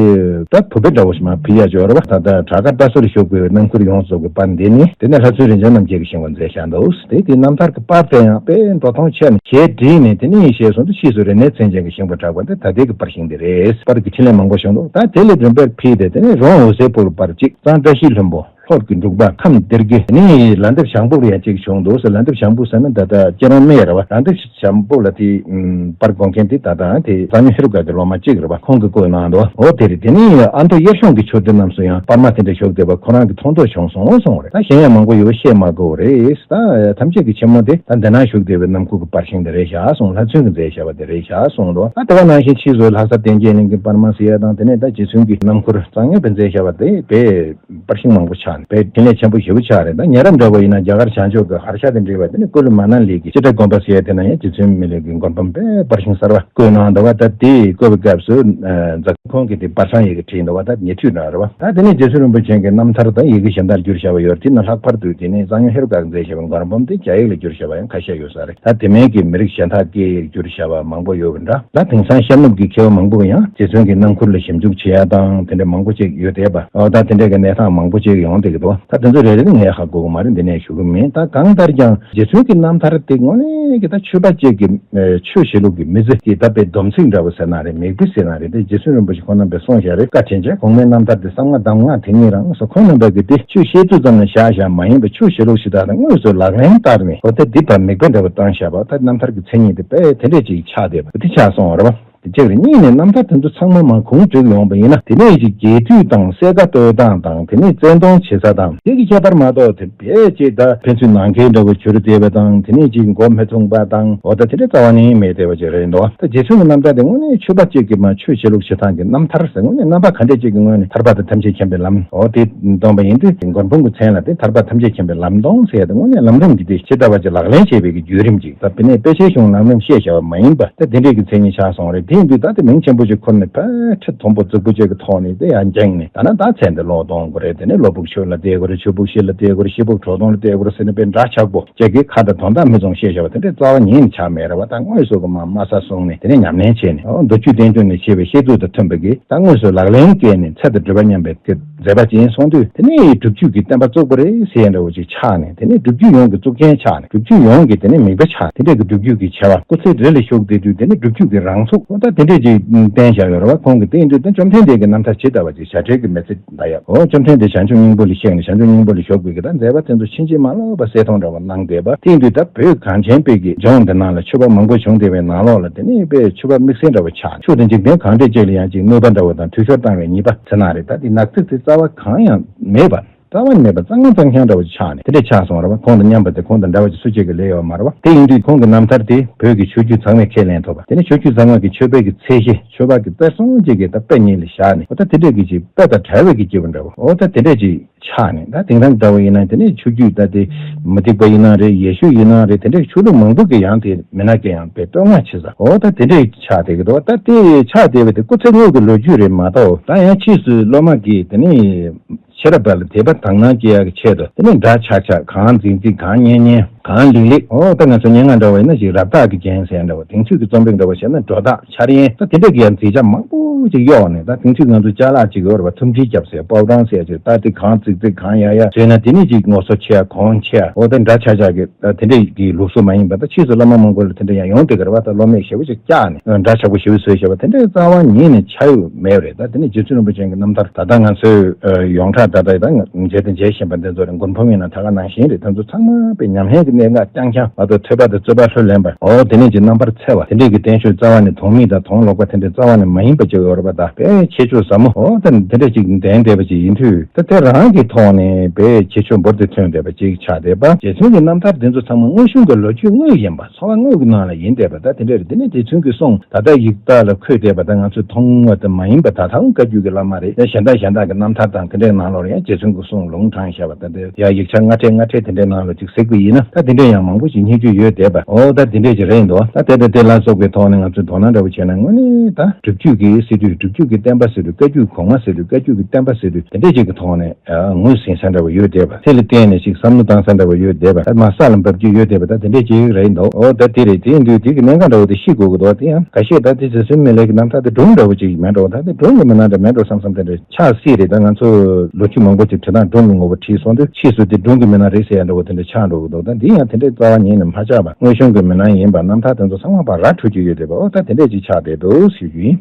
ད་བུ་དཔེ་འདྲ་བོ་ཞིག་མར་ཕུལ་ཡ་ཅིག་ཡོད་རེད་བ། ད་ལྟ་བྲག་དཀར་རྟ་ཟུར་ཞུགས་པའི་རྣམ་མགུར་ཡོངས་རྫོགས་ཀྱི་པར་འདི་ནི་དེ་ནས་ལྷ་བཙུན་རིན་ཆེན་རྣམ་རྒྱལ་གྱིས་བཞེངས་པ་མཛད་བཞག་འདུག་དེ་དེ་རྣམ་ཐར་གྱི་པར་དེ་ཡང་དཔེ་འགྲོ་སྟངས་ཆད་ནས་ཞལ་བྲིས་ནས། དེ་ནས་ཞེས་གསུངས་དུས་ཕྱིས་སུ་རིག་གནས་མཚན་ཅན་གྱིས་བཞེངས་པ་གྲགས་པ་འདི་ད་ལྟའི་གི་པར་ཤིང་འདི་རེད། པར་གྱི་འཕྲིན་ལས་མང་པོ་བྱུང་འདུག་ད་དེ་ལས་རིམ་པར་ཕུལ་ཏེ་དེ་ནས་རོང་འོད་ཟེར་ཕུར་པར་གཅིག་གཙང་བཀྲ་ཤིས་ལྷུན་པོ། ཧོར་གྱི་འབྲུག་པ་ཁམས་གཏེར་དགེ་ནི་ལ་འདེབས་བྱང་ཕུག་ལ་ཡང་གཅིག་བྱུང་འདུག་ཟེར། ལ་འདེབས་བྱང་ཕུག་ཟེར་ན་ད་ལྟ་སྐྱེ་རོང་སྨད་རེད་བ། ལ་འདེབས་བྱང་ཕུག་ལ་དེ་པར་དགོངས་མཁན་དེ་ད་ལྟ་དེ་གཙང་སྨྱོན་ཧེ་རུ་ཀ་གི་སློབ་མ་གཅིག་རེད་བ། ཁོང་གིས་བཀོད་གནང་འདུག་འོ་དེ་རེད། དེ་ནི་ཨ་མདོ་གཡས་གཤོང་གི་ཆོས་སྡེ་རྣམས་སུ་ཡང་པར་མ་དེ་འདྲ་བཞུགས་བསྡད་པ་ཁོ་རང་གིས་མཐོང་ཐོས་བྱུང་སོང་གསུངས་རེད། ད་གཞན་ཡང་མང་པོ་ཡོད་པ་བཤད་མ་དགོས་རེད། ད་ཐམས་ཅད་ཀྱི་ཆེན་མོ་དེ་ད་འདི་ན་བཞུགས་བསྡད་པའི་རྣམ་མཁོ་གི་པར་ཤིང་དེ་རེད་ཤག་གསུངས། ལྷ་བཙུན་གྱིས་མཛད་བཞག་པ་དེ་རེད་ཤག་གསུངས་འདུག་ད་དེ་བ་ནང་བཞིན་ཕྱིས་སུ་ལྷ་ས་བསྟན་རྒྱས་གླིང་གི་པར་མ་ཟེར་ཡ་དང་དེ་ནས་ད་རྗེ་བཙུན་གྱི་རྣམ་མཁོར་གཙང་སྨྱོན་པས་མཛད་བཞག་པ་དེ་དཔེ་པར་ཤིང་མང་པོ་ཆགས་ནས་དཔེ་འཕྲིན་ལས་ཆེན་པོ་ཞེ་པོ་ཆགས་རེད། ད་ཉེ་རབས་འདྲ་བོ་ཡིན་ན་རྒྱ་གར་བྱང་ཕྱོགས་ཀྱི་ཧར་ཤ་དང་འབྲེལ་བ་དེ་ནི་ཀུ་ལུ་མ་ན་ལི་གི་ཅི་ཏྲ་དགོན་པ་ཟེར་ཡ་དེ་ན་ཡང་རྗེ་བཙུན་མི་ལའི་གི་མགུར་འབུམ་དཔེ་པར་ཤིང་གསར་པ་བརྐོས་གནང་འདུག་བ། ད་དེ་བརྐོས་པའི་སྐབས་སུ་ཨ་རྫ་ཁོང་གིས་དེ་པར་བྱང་ཡི་གེ་བྲིས་འདུག་བ། ད་ཉེ་དུས་ནང་རེད་བ། ད་དེ་ནས་རྗེ་བཙུན་རིན་པོ་ཆེ་གི་རྣམ་ཐར་དང་ཡི་གེ་གཞན་དག་བསྒྱུར་བཞག་པ་ཡོད་རེད། དེ་ནི་ལྷག་པར་དུ་དེ་ནས་གཙང་སྨྱོན་ཧེ་རུ་ཀ་གིས་མཛད་བཞག་པའི་མགུར་འབུམ་དེ་རྒྱ་ཡིག་ལ་བསྒྱུར་བཞག་པ་ཡང་ཁ་ཤས་ཡོད་ས་རེད། ད་དེ་མིན་གྱི་མི་རིགས་གཞན་དག་གིས་བསྒྱུར་བཞག་པ་མང་པོ་ཡོད་པ་འདྲ། ད་དེང་སང་ཤར་ནུབ་ཀྱི་མཁས་པ་མང་པོ་ཡང་རྗེ་བཙུན་གྱི་རྣམ་མགུར་ལ་ཞིབ་འཇུག་བྱེད་ཡ་དང་དེ་འདྲ་མང་པོ་ཅིག་ཡོད་བསྡད་པ། འོ་ད་དེ་འདྲ་གི་གནས་སྟངས་མང་པོ་ཅིག་ཡོང་བསྡད་ཀྱི་འདུག་ད་དེ་ཚོ་རེ་རེ་ནི་ངས་ཧ་གོ་གི་མ་རེད། འདི་ནས་ཞུ་གི་མིན། ད་གང་ལྟར་ཀྱང་རྗེ་བཙུན་གྱི་རྣམ་ཐར་དེ་དངོས་གནས་ཀྱི་ད་ཆོས་པ་ཅིག་གི་ཆོས་བྱེད་ལུགས་ཀྱི་མི་ཚེ་གི་ད་དཔེ་སྡོམ་ཚིག་འདྲ་བོ་ཟེར་ན་རེད། མིག་དཔེ་ཟེར་ན་རེད། དེ་རྗེ་བཙུན་རིན་པོ་ཆེ་ཁོང་རྣམ་པས་གསུངས་བཞག་རེད། བཀའ་དྲིན་ཆེ། གོང་མའི་རྣམ་ཐར་དེ་གསང་སྔགས་གདམས་ངག་དེ་ཉིད་རང་སོ། ཁོང་རྣམ་པ་གིས་དེ་ཆོས་བཤད་ཚུལ་ཙམ་ལ་བཞག་བཞག་མ་ཡིན་པར་ཆོས་བྱེད་ལུགས་ཞིག་དག་དང་དངོས་སུ་ལག་ལེན་བསྟར་ནས། འོ་ད་འདི་ཕར་མིག་དཔེ་འདྲ་བོ་བཏང་བཞག་པ། ད་རྣམ་ཐར་གྱི་མཚན་ཉིད་དེ་དཔེ་དེ་འདྲས་ཅིག་ཆགས་བསྡད་པ་དེ་ཆགས་སོང་བ་རེད་བ། དེ་གཅིག་རེད། གཉིས་ནས་རྣམ་ཐར་དེ་ཚོ་ཚང་མ་མར་གོང་བསྒྲིགས་ཡོང་བ་ཡིན་ན་དེ་ནས་ཅིག་རྒྱས་བསྡུས་དང་གསལ་ཁ་གཏོད་སྟངས་དང་དེ་ནས་བཙན་གཏོང་བྱེད་ས་དང་དེ་གི་ཁྱད་པར་མ་གཏོགས་དེ་བས་ཅིག་ད་ཕན་ཚུན་ནང་འགལ་འདྲ་བོ་གྱུར་བསྡད་པ་དང་དེ་ནས་ཅིག་མགོ་མི་ཐུག་པ་དང་འོ་ད་དེ་འདྲ་རྩ་བ་ནས་མེད་བསྡད་པ་ཅིག་རེད་འདུག་ད་རྗེ་བཙུན་གྱི་རྣམ་ཐར་དེ་དངོས་གནས་ཆོས་པ་ཅིག་གིས་མར་ཆོས་བྱེད་ལུགས་བྱེད་སྟངས་ཀྱི་རྣམ་ཐར་ཟེར་དངོས་གནས་རྣམ་པ་ག་འདྲས་ཅིག་གི་ངོས་ནས་ཐར་པ་དང་ཐམས་ཅད་མཁྱེན་པའི་ལམ་འོ་དེ་སྟོན་པ་ཡིན་དུས་མགུར་འབུམ་གྱི་མཚན་ལ་དེ་ཐར་པ་ཐམས་ཅད་མཁྱེན་པའི་ལམ་སྟོན་ཟེར་ཡ་དེ་དངོས་གནས་ལམ་རིམ་གྱི་དེ་ཇི་ལྟ་བ་ཅིག་ལག་ལེན་བྱེད་པའི་གི་བརྒྱུད་རིམ་ཅིག་ད་དེ་ནས་དཔེ་ཆའི་གཞུང་ལམ་རིམ་བཤད་བྱ་བ་མ་ཡིན་པ་ད་དེ་འདྲས་ཀྱི་མཚན་ཉིད་ཆགས་སོང་རེད། དེ་ཡིན་དུས་ད་དེ་མིང་ཆེན་པོ་ཅིག་ཁུར་ནས་ཕལ་ཆེར་དུམ་བུ་རྫིག་པོ་ཅིག་གི་ཐོག་ནས་དེ་ཡང་འགྱིང་ནས་ད་ན་ད་ཚེ་འདི་ལོག་གཏོང་དགོས་རེད། དེ་ནས་བློ་ཕུགས་ཆོས་ལ་བལྟས་དགོས་རེད། ཆོས་ཕུགས་གཤིས་ལ་བལྟས་དགོས་རེད། གཤིས་ཕུགས་གྲོགས་དོན་ལ་བལྟས་དགོས་རེད་ཟེར་ནས་དཔེ་འདྲ་ཆགས་པོ་ཅིག་གི་ཁ་བརྡ་དོན་དག་མི་ཚང་བཤད་བྱ་བ་དེ་འདྲས་རྩ་བ་ཉིད་ནས་ཆགས་མེད་རེད་བ། ད་དངོས་སུ་གི་མ་དམའ་ས་བཟུང་ནས་དེ་ནས་ཉམས་ལེན་བྱས་ནས་འོ་མདོ་རྒྱུད་བསྟན་འགྱུར་ནས་བཤད་པའི་བཤད་ཚུལ་དང་མཐུན་པའི་གི་ད་དངོས་སུ་ལག་ལེན་བཀལ་ནས་ཚེ་དང་སྒྲུབ་པ་མཉམ་པའི་གི་མཛད་པ་ཅན་སོང་དུས་དེ་ནས་སྒྲུབ་བརྒྱུད་ཀྱི་བསྟན་པ་བཙུགས་པ་རེད་ཟེར་ཡ་འདྲ་བོ་ཅིག་ཆགས་ནས་དེ་ནས་སྒྲུབ་བརྒྱུད་ཡོངས་ཀྱི་གཙུག་རྒྱན་ཆགས་ནས་སྒྲུབ་བརྒྱུད་ཡོངས་ཀྱི་དེ་ནས་མིག་དཔེ་ཆགས་དེ་འདྲས་ཀྱི་སྒྲུབ་བརྒྱུད་ཀྱི་ཆེ་བ་སྐུ་ཚེ་རིང་ལ་བཞུགས་བསྡད་དུས་དེ་ནས་སྒྲུབ་བརྒྱུད་ཀྱི་རང་ཚུགས་འོ་ད་དེ་འདྲས་ཅིག་བསྟན་བཞག་ཡོད་རེད་བ། ཁོང་གིས་དེ་ཡིན་དུས་དེ་བཅོམ་ལྡན་འདས་ཀྱི་རྣམ་ཐར་ཇི་ལྟ་བ་ཅིག་བྱ་བྲལ་གྱི་མི་ཚེ་འདའ་ཡ་འོ་བཅོམ་ལྡན་འདས་བྱང་ཆུབ་སྙིང་པོ་ལ་གཤེགས་ནས་བྱང་ཆུབ་སྙིང་པོ་ལ་བཞུགས་པའི་གི་ད་མཛད་པ་དེ་ཚོ་ཕྱིན་ཅི་མ་ལོག་པ་གསལ་སྟོན་འདྲ་བ་གནང་བསྡད་པ་དེ་ཡིན་དུས་ད་བོད་གངས་ཅན་པའི་གི་ལྗོངས་འདི་ནང་ལ་ཆོས་པ་མང་པོ་བྱུང་བསྡད་པའི་ནང་ལོགས་ལ་དེ་ནས་དཔེ་ཆོས་པ་དམིགས་བསལ་འདྲ་བོ་ཆགས་ཆོས་དང་འཇིག་རྟེན་གང་འདྲས་ཅིག་ལ་ཡང་ཅིག་གནོད་པ་འདྲ་བོ་དང་འཐུས་ཤོར་བཏང་བའི་ཉེས་པ་ཟེར་ན་རེད། ད་དེ་ནག་ཙིག་དེ་རྩ་བ་གང་ཡང་མེད་པ། རྩ་བ་ནས་མེད་པ་གཙང་མ་གཙང་རྐྱང་འདྲ་བོ་ཅིག་ཆགས་ནས་དེ་འདྲས་ཆགས་སོང་ར་བ། ཁོང་དང་མཉམ་པ་དེ་ཁོང་དང་འདྲ་བ་ཅིག་སུ་གཅིག་གི་ལས་ཡོད་མ་ར་བ། དེ་ཡིན་དུས་ཁོང་གི་རྣམ་ཐར་དེ་བོད་ཀྱི་ཆོས་བརྒྱུད་ཚང་མས་ཁས་ལེན་ཐུབ་པ་དེ་ནི་ཆོས་བརྒྱུད་ཚང་མ་གི་ཆོས་པའི་གི་ཚད་གཞི་ཆོས་པ་གི་དཔེ་སྲུང་བྱེད་ཀྱི་ད་དཔེ་ཉིད་ལ་བཞག་ནས་འོ་ད་དེ་འདྲས་ཀྱི་ཅིག་དཔེ་དང་བྲལ་བའི་གི་སྐྱེས་བུ་འདྲ་བོ་འོ་ད་དེ་འདྲས་ཅིག་ཆགས་ནས་ད་དེང་རབས་འདྲ་བོ་ཡིན་ན་དེ་ནི་ཆོས་བརྒྱུད་ད་དེ་མུ་སྟེགས་པ་ཡིན་ན་རེད། ཡེ་ཤུ་ཡིན་ན་རེད། དེ་འདྲས་ཆོས་ལུགས་མང་པོ་གི་ཡང་དེ་མི་ནག་གི་ཡང་དཔེ་བསྟོད་བསྔགས་བྱེད་ས་འོ་ད་དེ་འདྲས་ཆགས་བསྡད་ཀྱི་འདུག་ད་དེ་ཆགས་བསྡད་པ་དེ་སྐུ་ཚེ་སྔོན་གྱི་ལོ་རྒྱུས་རེད་མ་གཏོགས་ད་ཡང་ཕྱིས་སུ་སློབ་མ་གིས་དེ་ནི་ཤེས་རབ་པ་ལ་དད་པ་དག་སྣང་སྐྱེ་ཡག་གི་ཆེད་དུ་དེ་ནས་འདྲ་ཆགས་ཆགས་གང་རྫིག་རྫིག་གང་སྙན་སྙན་གང་ལེགས་ལེགས་འོ་ད་ང་ཚོ་སྙན་ངག་འདྲ་བ་ཡིན་ན་ཞིག་རབ་བཏགས་ཀྱི་རྒྱན་ཟེར་ཡ་འདྲ་བ་དེང་དུས་ཀྱི་རྩོམ་རིག་འདྲ་བ་བཤད་ན་སྒྲོ་བཏགས་འཆར་ཡན་ད་དེ་འདྲ་གི་ཡང་རྫིག་ཆ་མང་པོ་ཅིག་གཡོགས་ནས་ད་དེང་དུས་ང་ཚོ་ཅ་ལག་ཅིག་ཡོད་རེད་བ། ཐུམ་སྒྲིལ་རྒྱབ་ཟེར་པའོ་ཊར་ཟེར་ཡ་ཅིག་ད་དེ་གང་རྫིག་རྫིག་གང་ཡག་ཡག་བཟོས་ན་དེ་ནས་ཅིག་ངོ་སོ་ཆེ་ཡ་གོང་ཆེ་ཡ་འོ་ད་འདྲ་ཆགས་ཆགས་ཀྱི་ད་དེ་འདྲ་གི་ལུགས་སྲོལ་མ་ཡིན་པ་ད་ཕྱིས་སུ་བླ་མ་མང་པོ་ལ་དེ་འདྲ་ཡང་ཡོང་བསྡད་ཀྱི་རེད་བ། ད་སློབ་མས་ཞེ་པོ་ཅིག་བཀྱགས་ནས་འདྲ་ཆགས་པོ་ཞེ་པོ་བཟོས་བཞག་པ་དེ་འདྲའི་རྩ་བ་ཉིད་ནས་ཆགས་ཡོད་མེད་རེད། ད་དེ་ནས་རྗེ་བཙུན་རིན་པོ་ཆེ་གི་རྣམ་ཐར་ད་ལྟ་ང་ཚོས་ཡོངས་གྲགས་ད་ལྟ་ད་མཇལ་དང་མཇལ་བཞིན་པ་འདི་ཚོ་རེད། མགུར་འབུམ་ཡིན་ན་ད་ག་ནང་བཞིན་རེད། དེ་ཚོ་ཚང་མ་དཔེ་ཉམས་ལེན་གྱི་གནད་འགག་རྐྱང་རྐྱང་མ་གཏོགས་ཐོས་པ་དང་རྩོད་པ་ལྷུར་ལེན་པ་འོ་དེ་ནས་ཀྱི་རྣམ་པར་འཚེ་བ་དེ་འདྲས་ཀྱི་བསྟན་བཅོས་རྩ་བ་ནས་དོན་མེད་དང་དོན་ལོག་པ་དེ་འདྲས་རྩ་བ་ནས་མ་ཡིན་པ་ཅིག་ཡོད་རེད་པ། ད་དཔེ་ཁྱད་ཆོས་ཟབ་མོ་འོ་ད་དེ་འདྲས་ཅིག་ལྡན་བསྡད་པ་ཅིག་ཡིན་དུས་ད་དེ་རང་གི་ཐོག་ནས་དཔེ་ཁྱད་ཆོས་འབུར་དུ་ཐོན་བསྡད་པ་ཅིག་ཆགས་བསྡད་པ། རྗེ་བཙུན་གྱི་རྣམ་ཐར་འདི་ཚོ་ཚང་མ་དངོས་བྱུང་གི་ལོ་རྒྱུས་དངོས་ཡིན་པ། འཚོ་བ་དངོས་ཀྱི་ནང་ལ་ཡིན་བསྡད་པ་ད་དེ་འདྲ་རེད། དེ་ནས་རྗེ་བཙུན་གྱིས་གསུངས་ད་ལྟ་ཡིག་ཐོག་ལ་འཁོད་བསྡད་པ་ད་ང་ཚོས་མཐོང་བ་དེ་མ་ཡིན་པ་ད་ལྟའང་བཀའ་བརྒྱུད་ཀྱི་བླ་མ་རེད། ད་གཞན་དག་གཞན་དག་གི་རྣམ་ཐར་དང་དེ་འདྲའི་ནང་ལོགས་ལ་ཡང་རྗེ་བཙུན་གྱིས་གསུངས་ལུང་དྲངས་བཞག་པ་ད་དེ་ཡང་ཡིག་ཆ་སྔ་གྲས་སྔ་གྲས་དེ་འདྲའི་ནང་ལ་ཅིག་གཟིགས་པ་ཡིན་ན་ད་དེ་འདྲའི་ཡང་མང་པོ་ཞིག་རྙེད་རྒྱུ་ཡོད་བསྡད་པ་འོ་ད་དེ་འདྲས་ཅིག་རེད་འདུག་ད་དེ་ད་དེ་ལ་སོགས་པའི་ཐོག་ནས་ང་ཚོས་དོ་སྣང་འདྲ་བོ་བྱས་ན་དངོས་གནས་ད་སྒྲུབ་བརྒྱུད་ཀྱི་སི་ཏུ་སྒྲུབ་བརྒྱུད་ཀྱི་བསྟན་པ་ཟེར་དུས་བཀའ་བརྒྱུད་གོང་མ་ཟེར་དུས་བཀའ་བརྒྱུད་ཀྱི་བསྟན་པ་ཟེར་དུས་དེ་འདྲས་ཅིག་གི་ཐོག་ནས་ངོས་ཟིན་ས་འདྲ་བོ་ཡོད་བསྡད་པ། ཚེ་ལ་བརྟེན་ནས་ཅིག་བསམ་བློ་བཏང་ས་འདྲ་བོ་ཡོད་བསྡད་པ། ད་མ་ས་ལ་འབབ་རྒྱུ་ཡོད་བསྡད་པ། ད་དེ་འདྲས་ཅིག་རེད་འདུག་འོ་ད་དེ་རེད། དེ་ཡིན་དུས་དེ་གི་གནད་འགག་འདྲ་བོ་དེ་ཤེས་དགོས་ཀྱི་འདུག་དེ་ཡང་ཁ་ཤས་ད་དེ་རྗེ་བཙུན་མི་ལའི་གི་རྣམ་ཐར་དེ་སྒྲུང་འདྲ་བོ་ཅིག་མེད་འགྲོ། ད་དེ་སྒྲུང་གི་མི་སྣ་འདྲ་མེད་འགྲོ་བསམ་བསམ་དེ་འདྲ་ཆགས་སྲིད་རེད། ད་ང་ཚོ་ལོ་རྒྱུས་མང་པོ་ཅིག་བྲིས་སྟངས་སྒྲུང་གི་ངོ་བོ་བྲིས་སོང་དུས་ཕྱིས་སུ་དེ་སྒྲུང་གི་མི་སྣ་རེད་ཟེར་ཡ་འདྲ་བོ་དེ་འདྲ་ཆགས་འགྲོ་གི་འདུག་ད་འདི་ཡང་དེ་འདྲའི་རྩ་བ་ཉིད་ནས་མ་ཆགས་པ་དངོས་བྱུང་གི་མི་སྣ་ཡིན་པ་རྣམ་ཐར་དེ་ཚོ་ཚང་མ་ཕར་ར་འཕྲོད་ཀྱི་ཡོད་བསྡད་པ། འོ་ད་དེ་འདྲས་ཅིག་ཆགས་བསྡད་འདུག་ཞུ་རྒྱུ་ཡིན།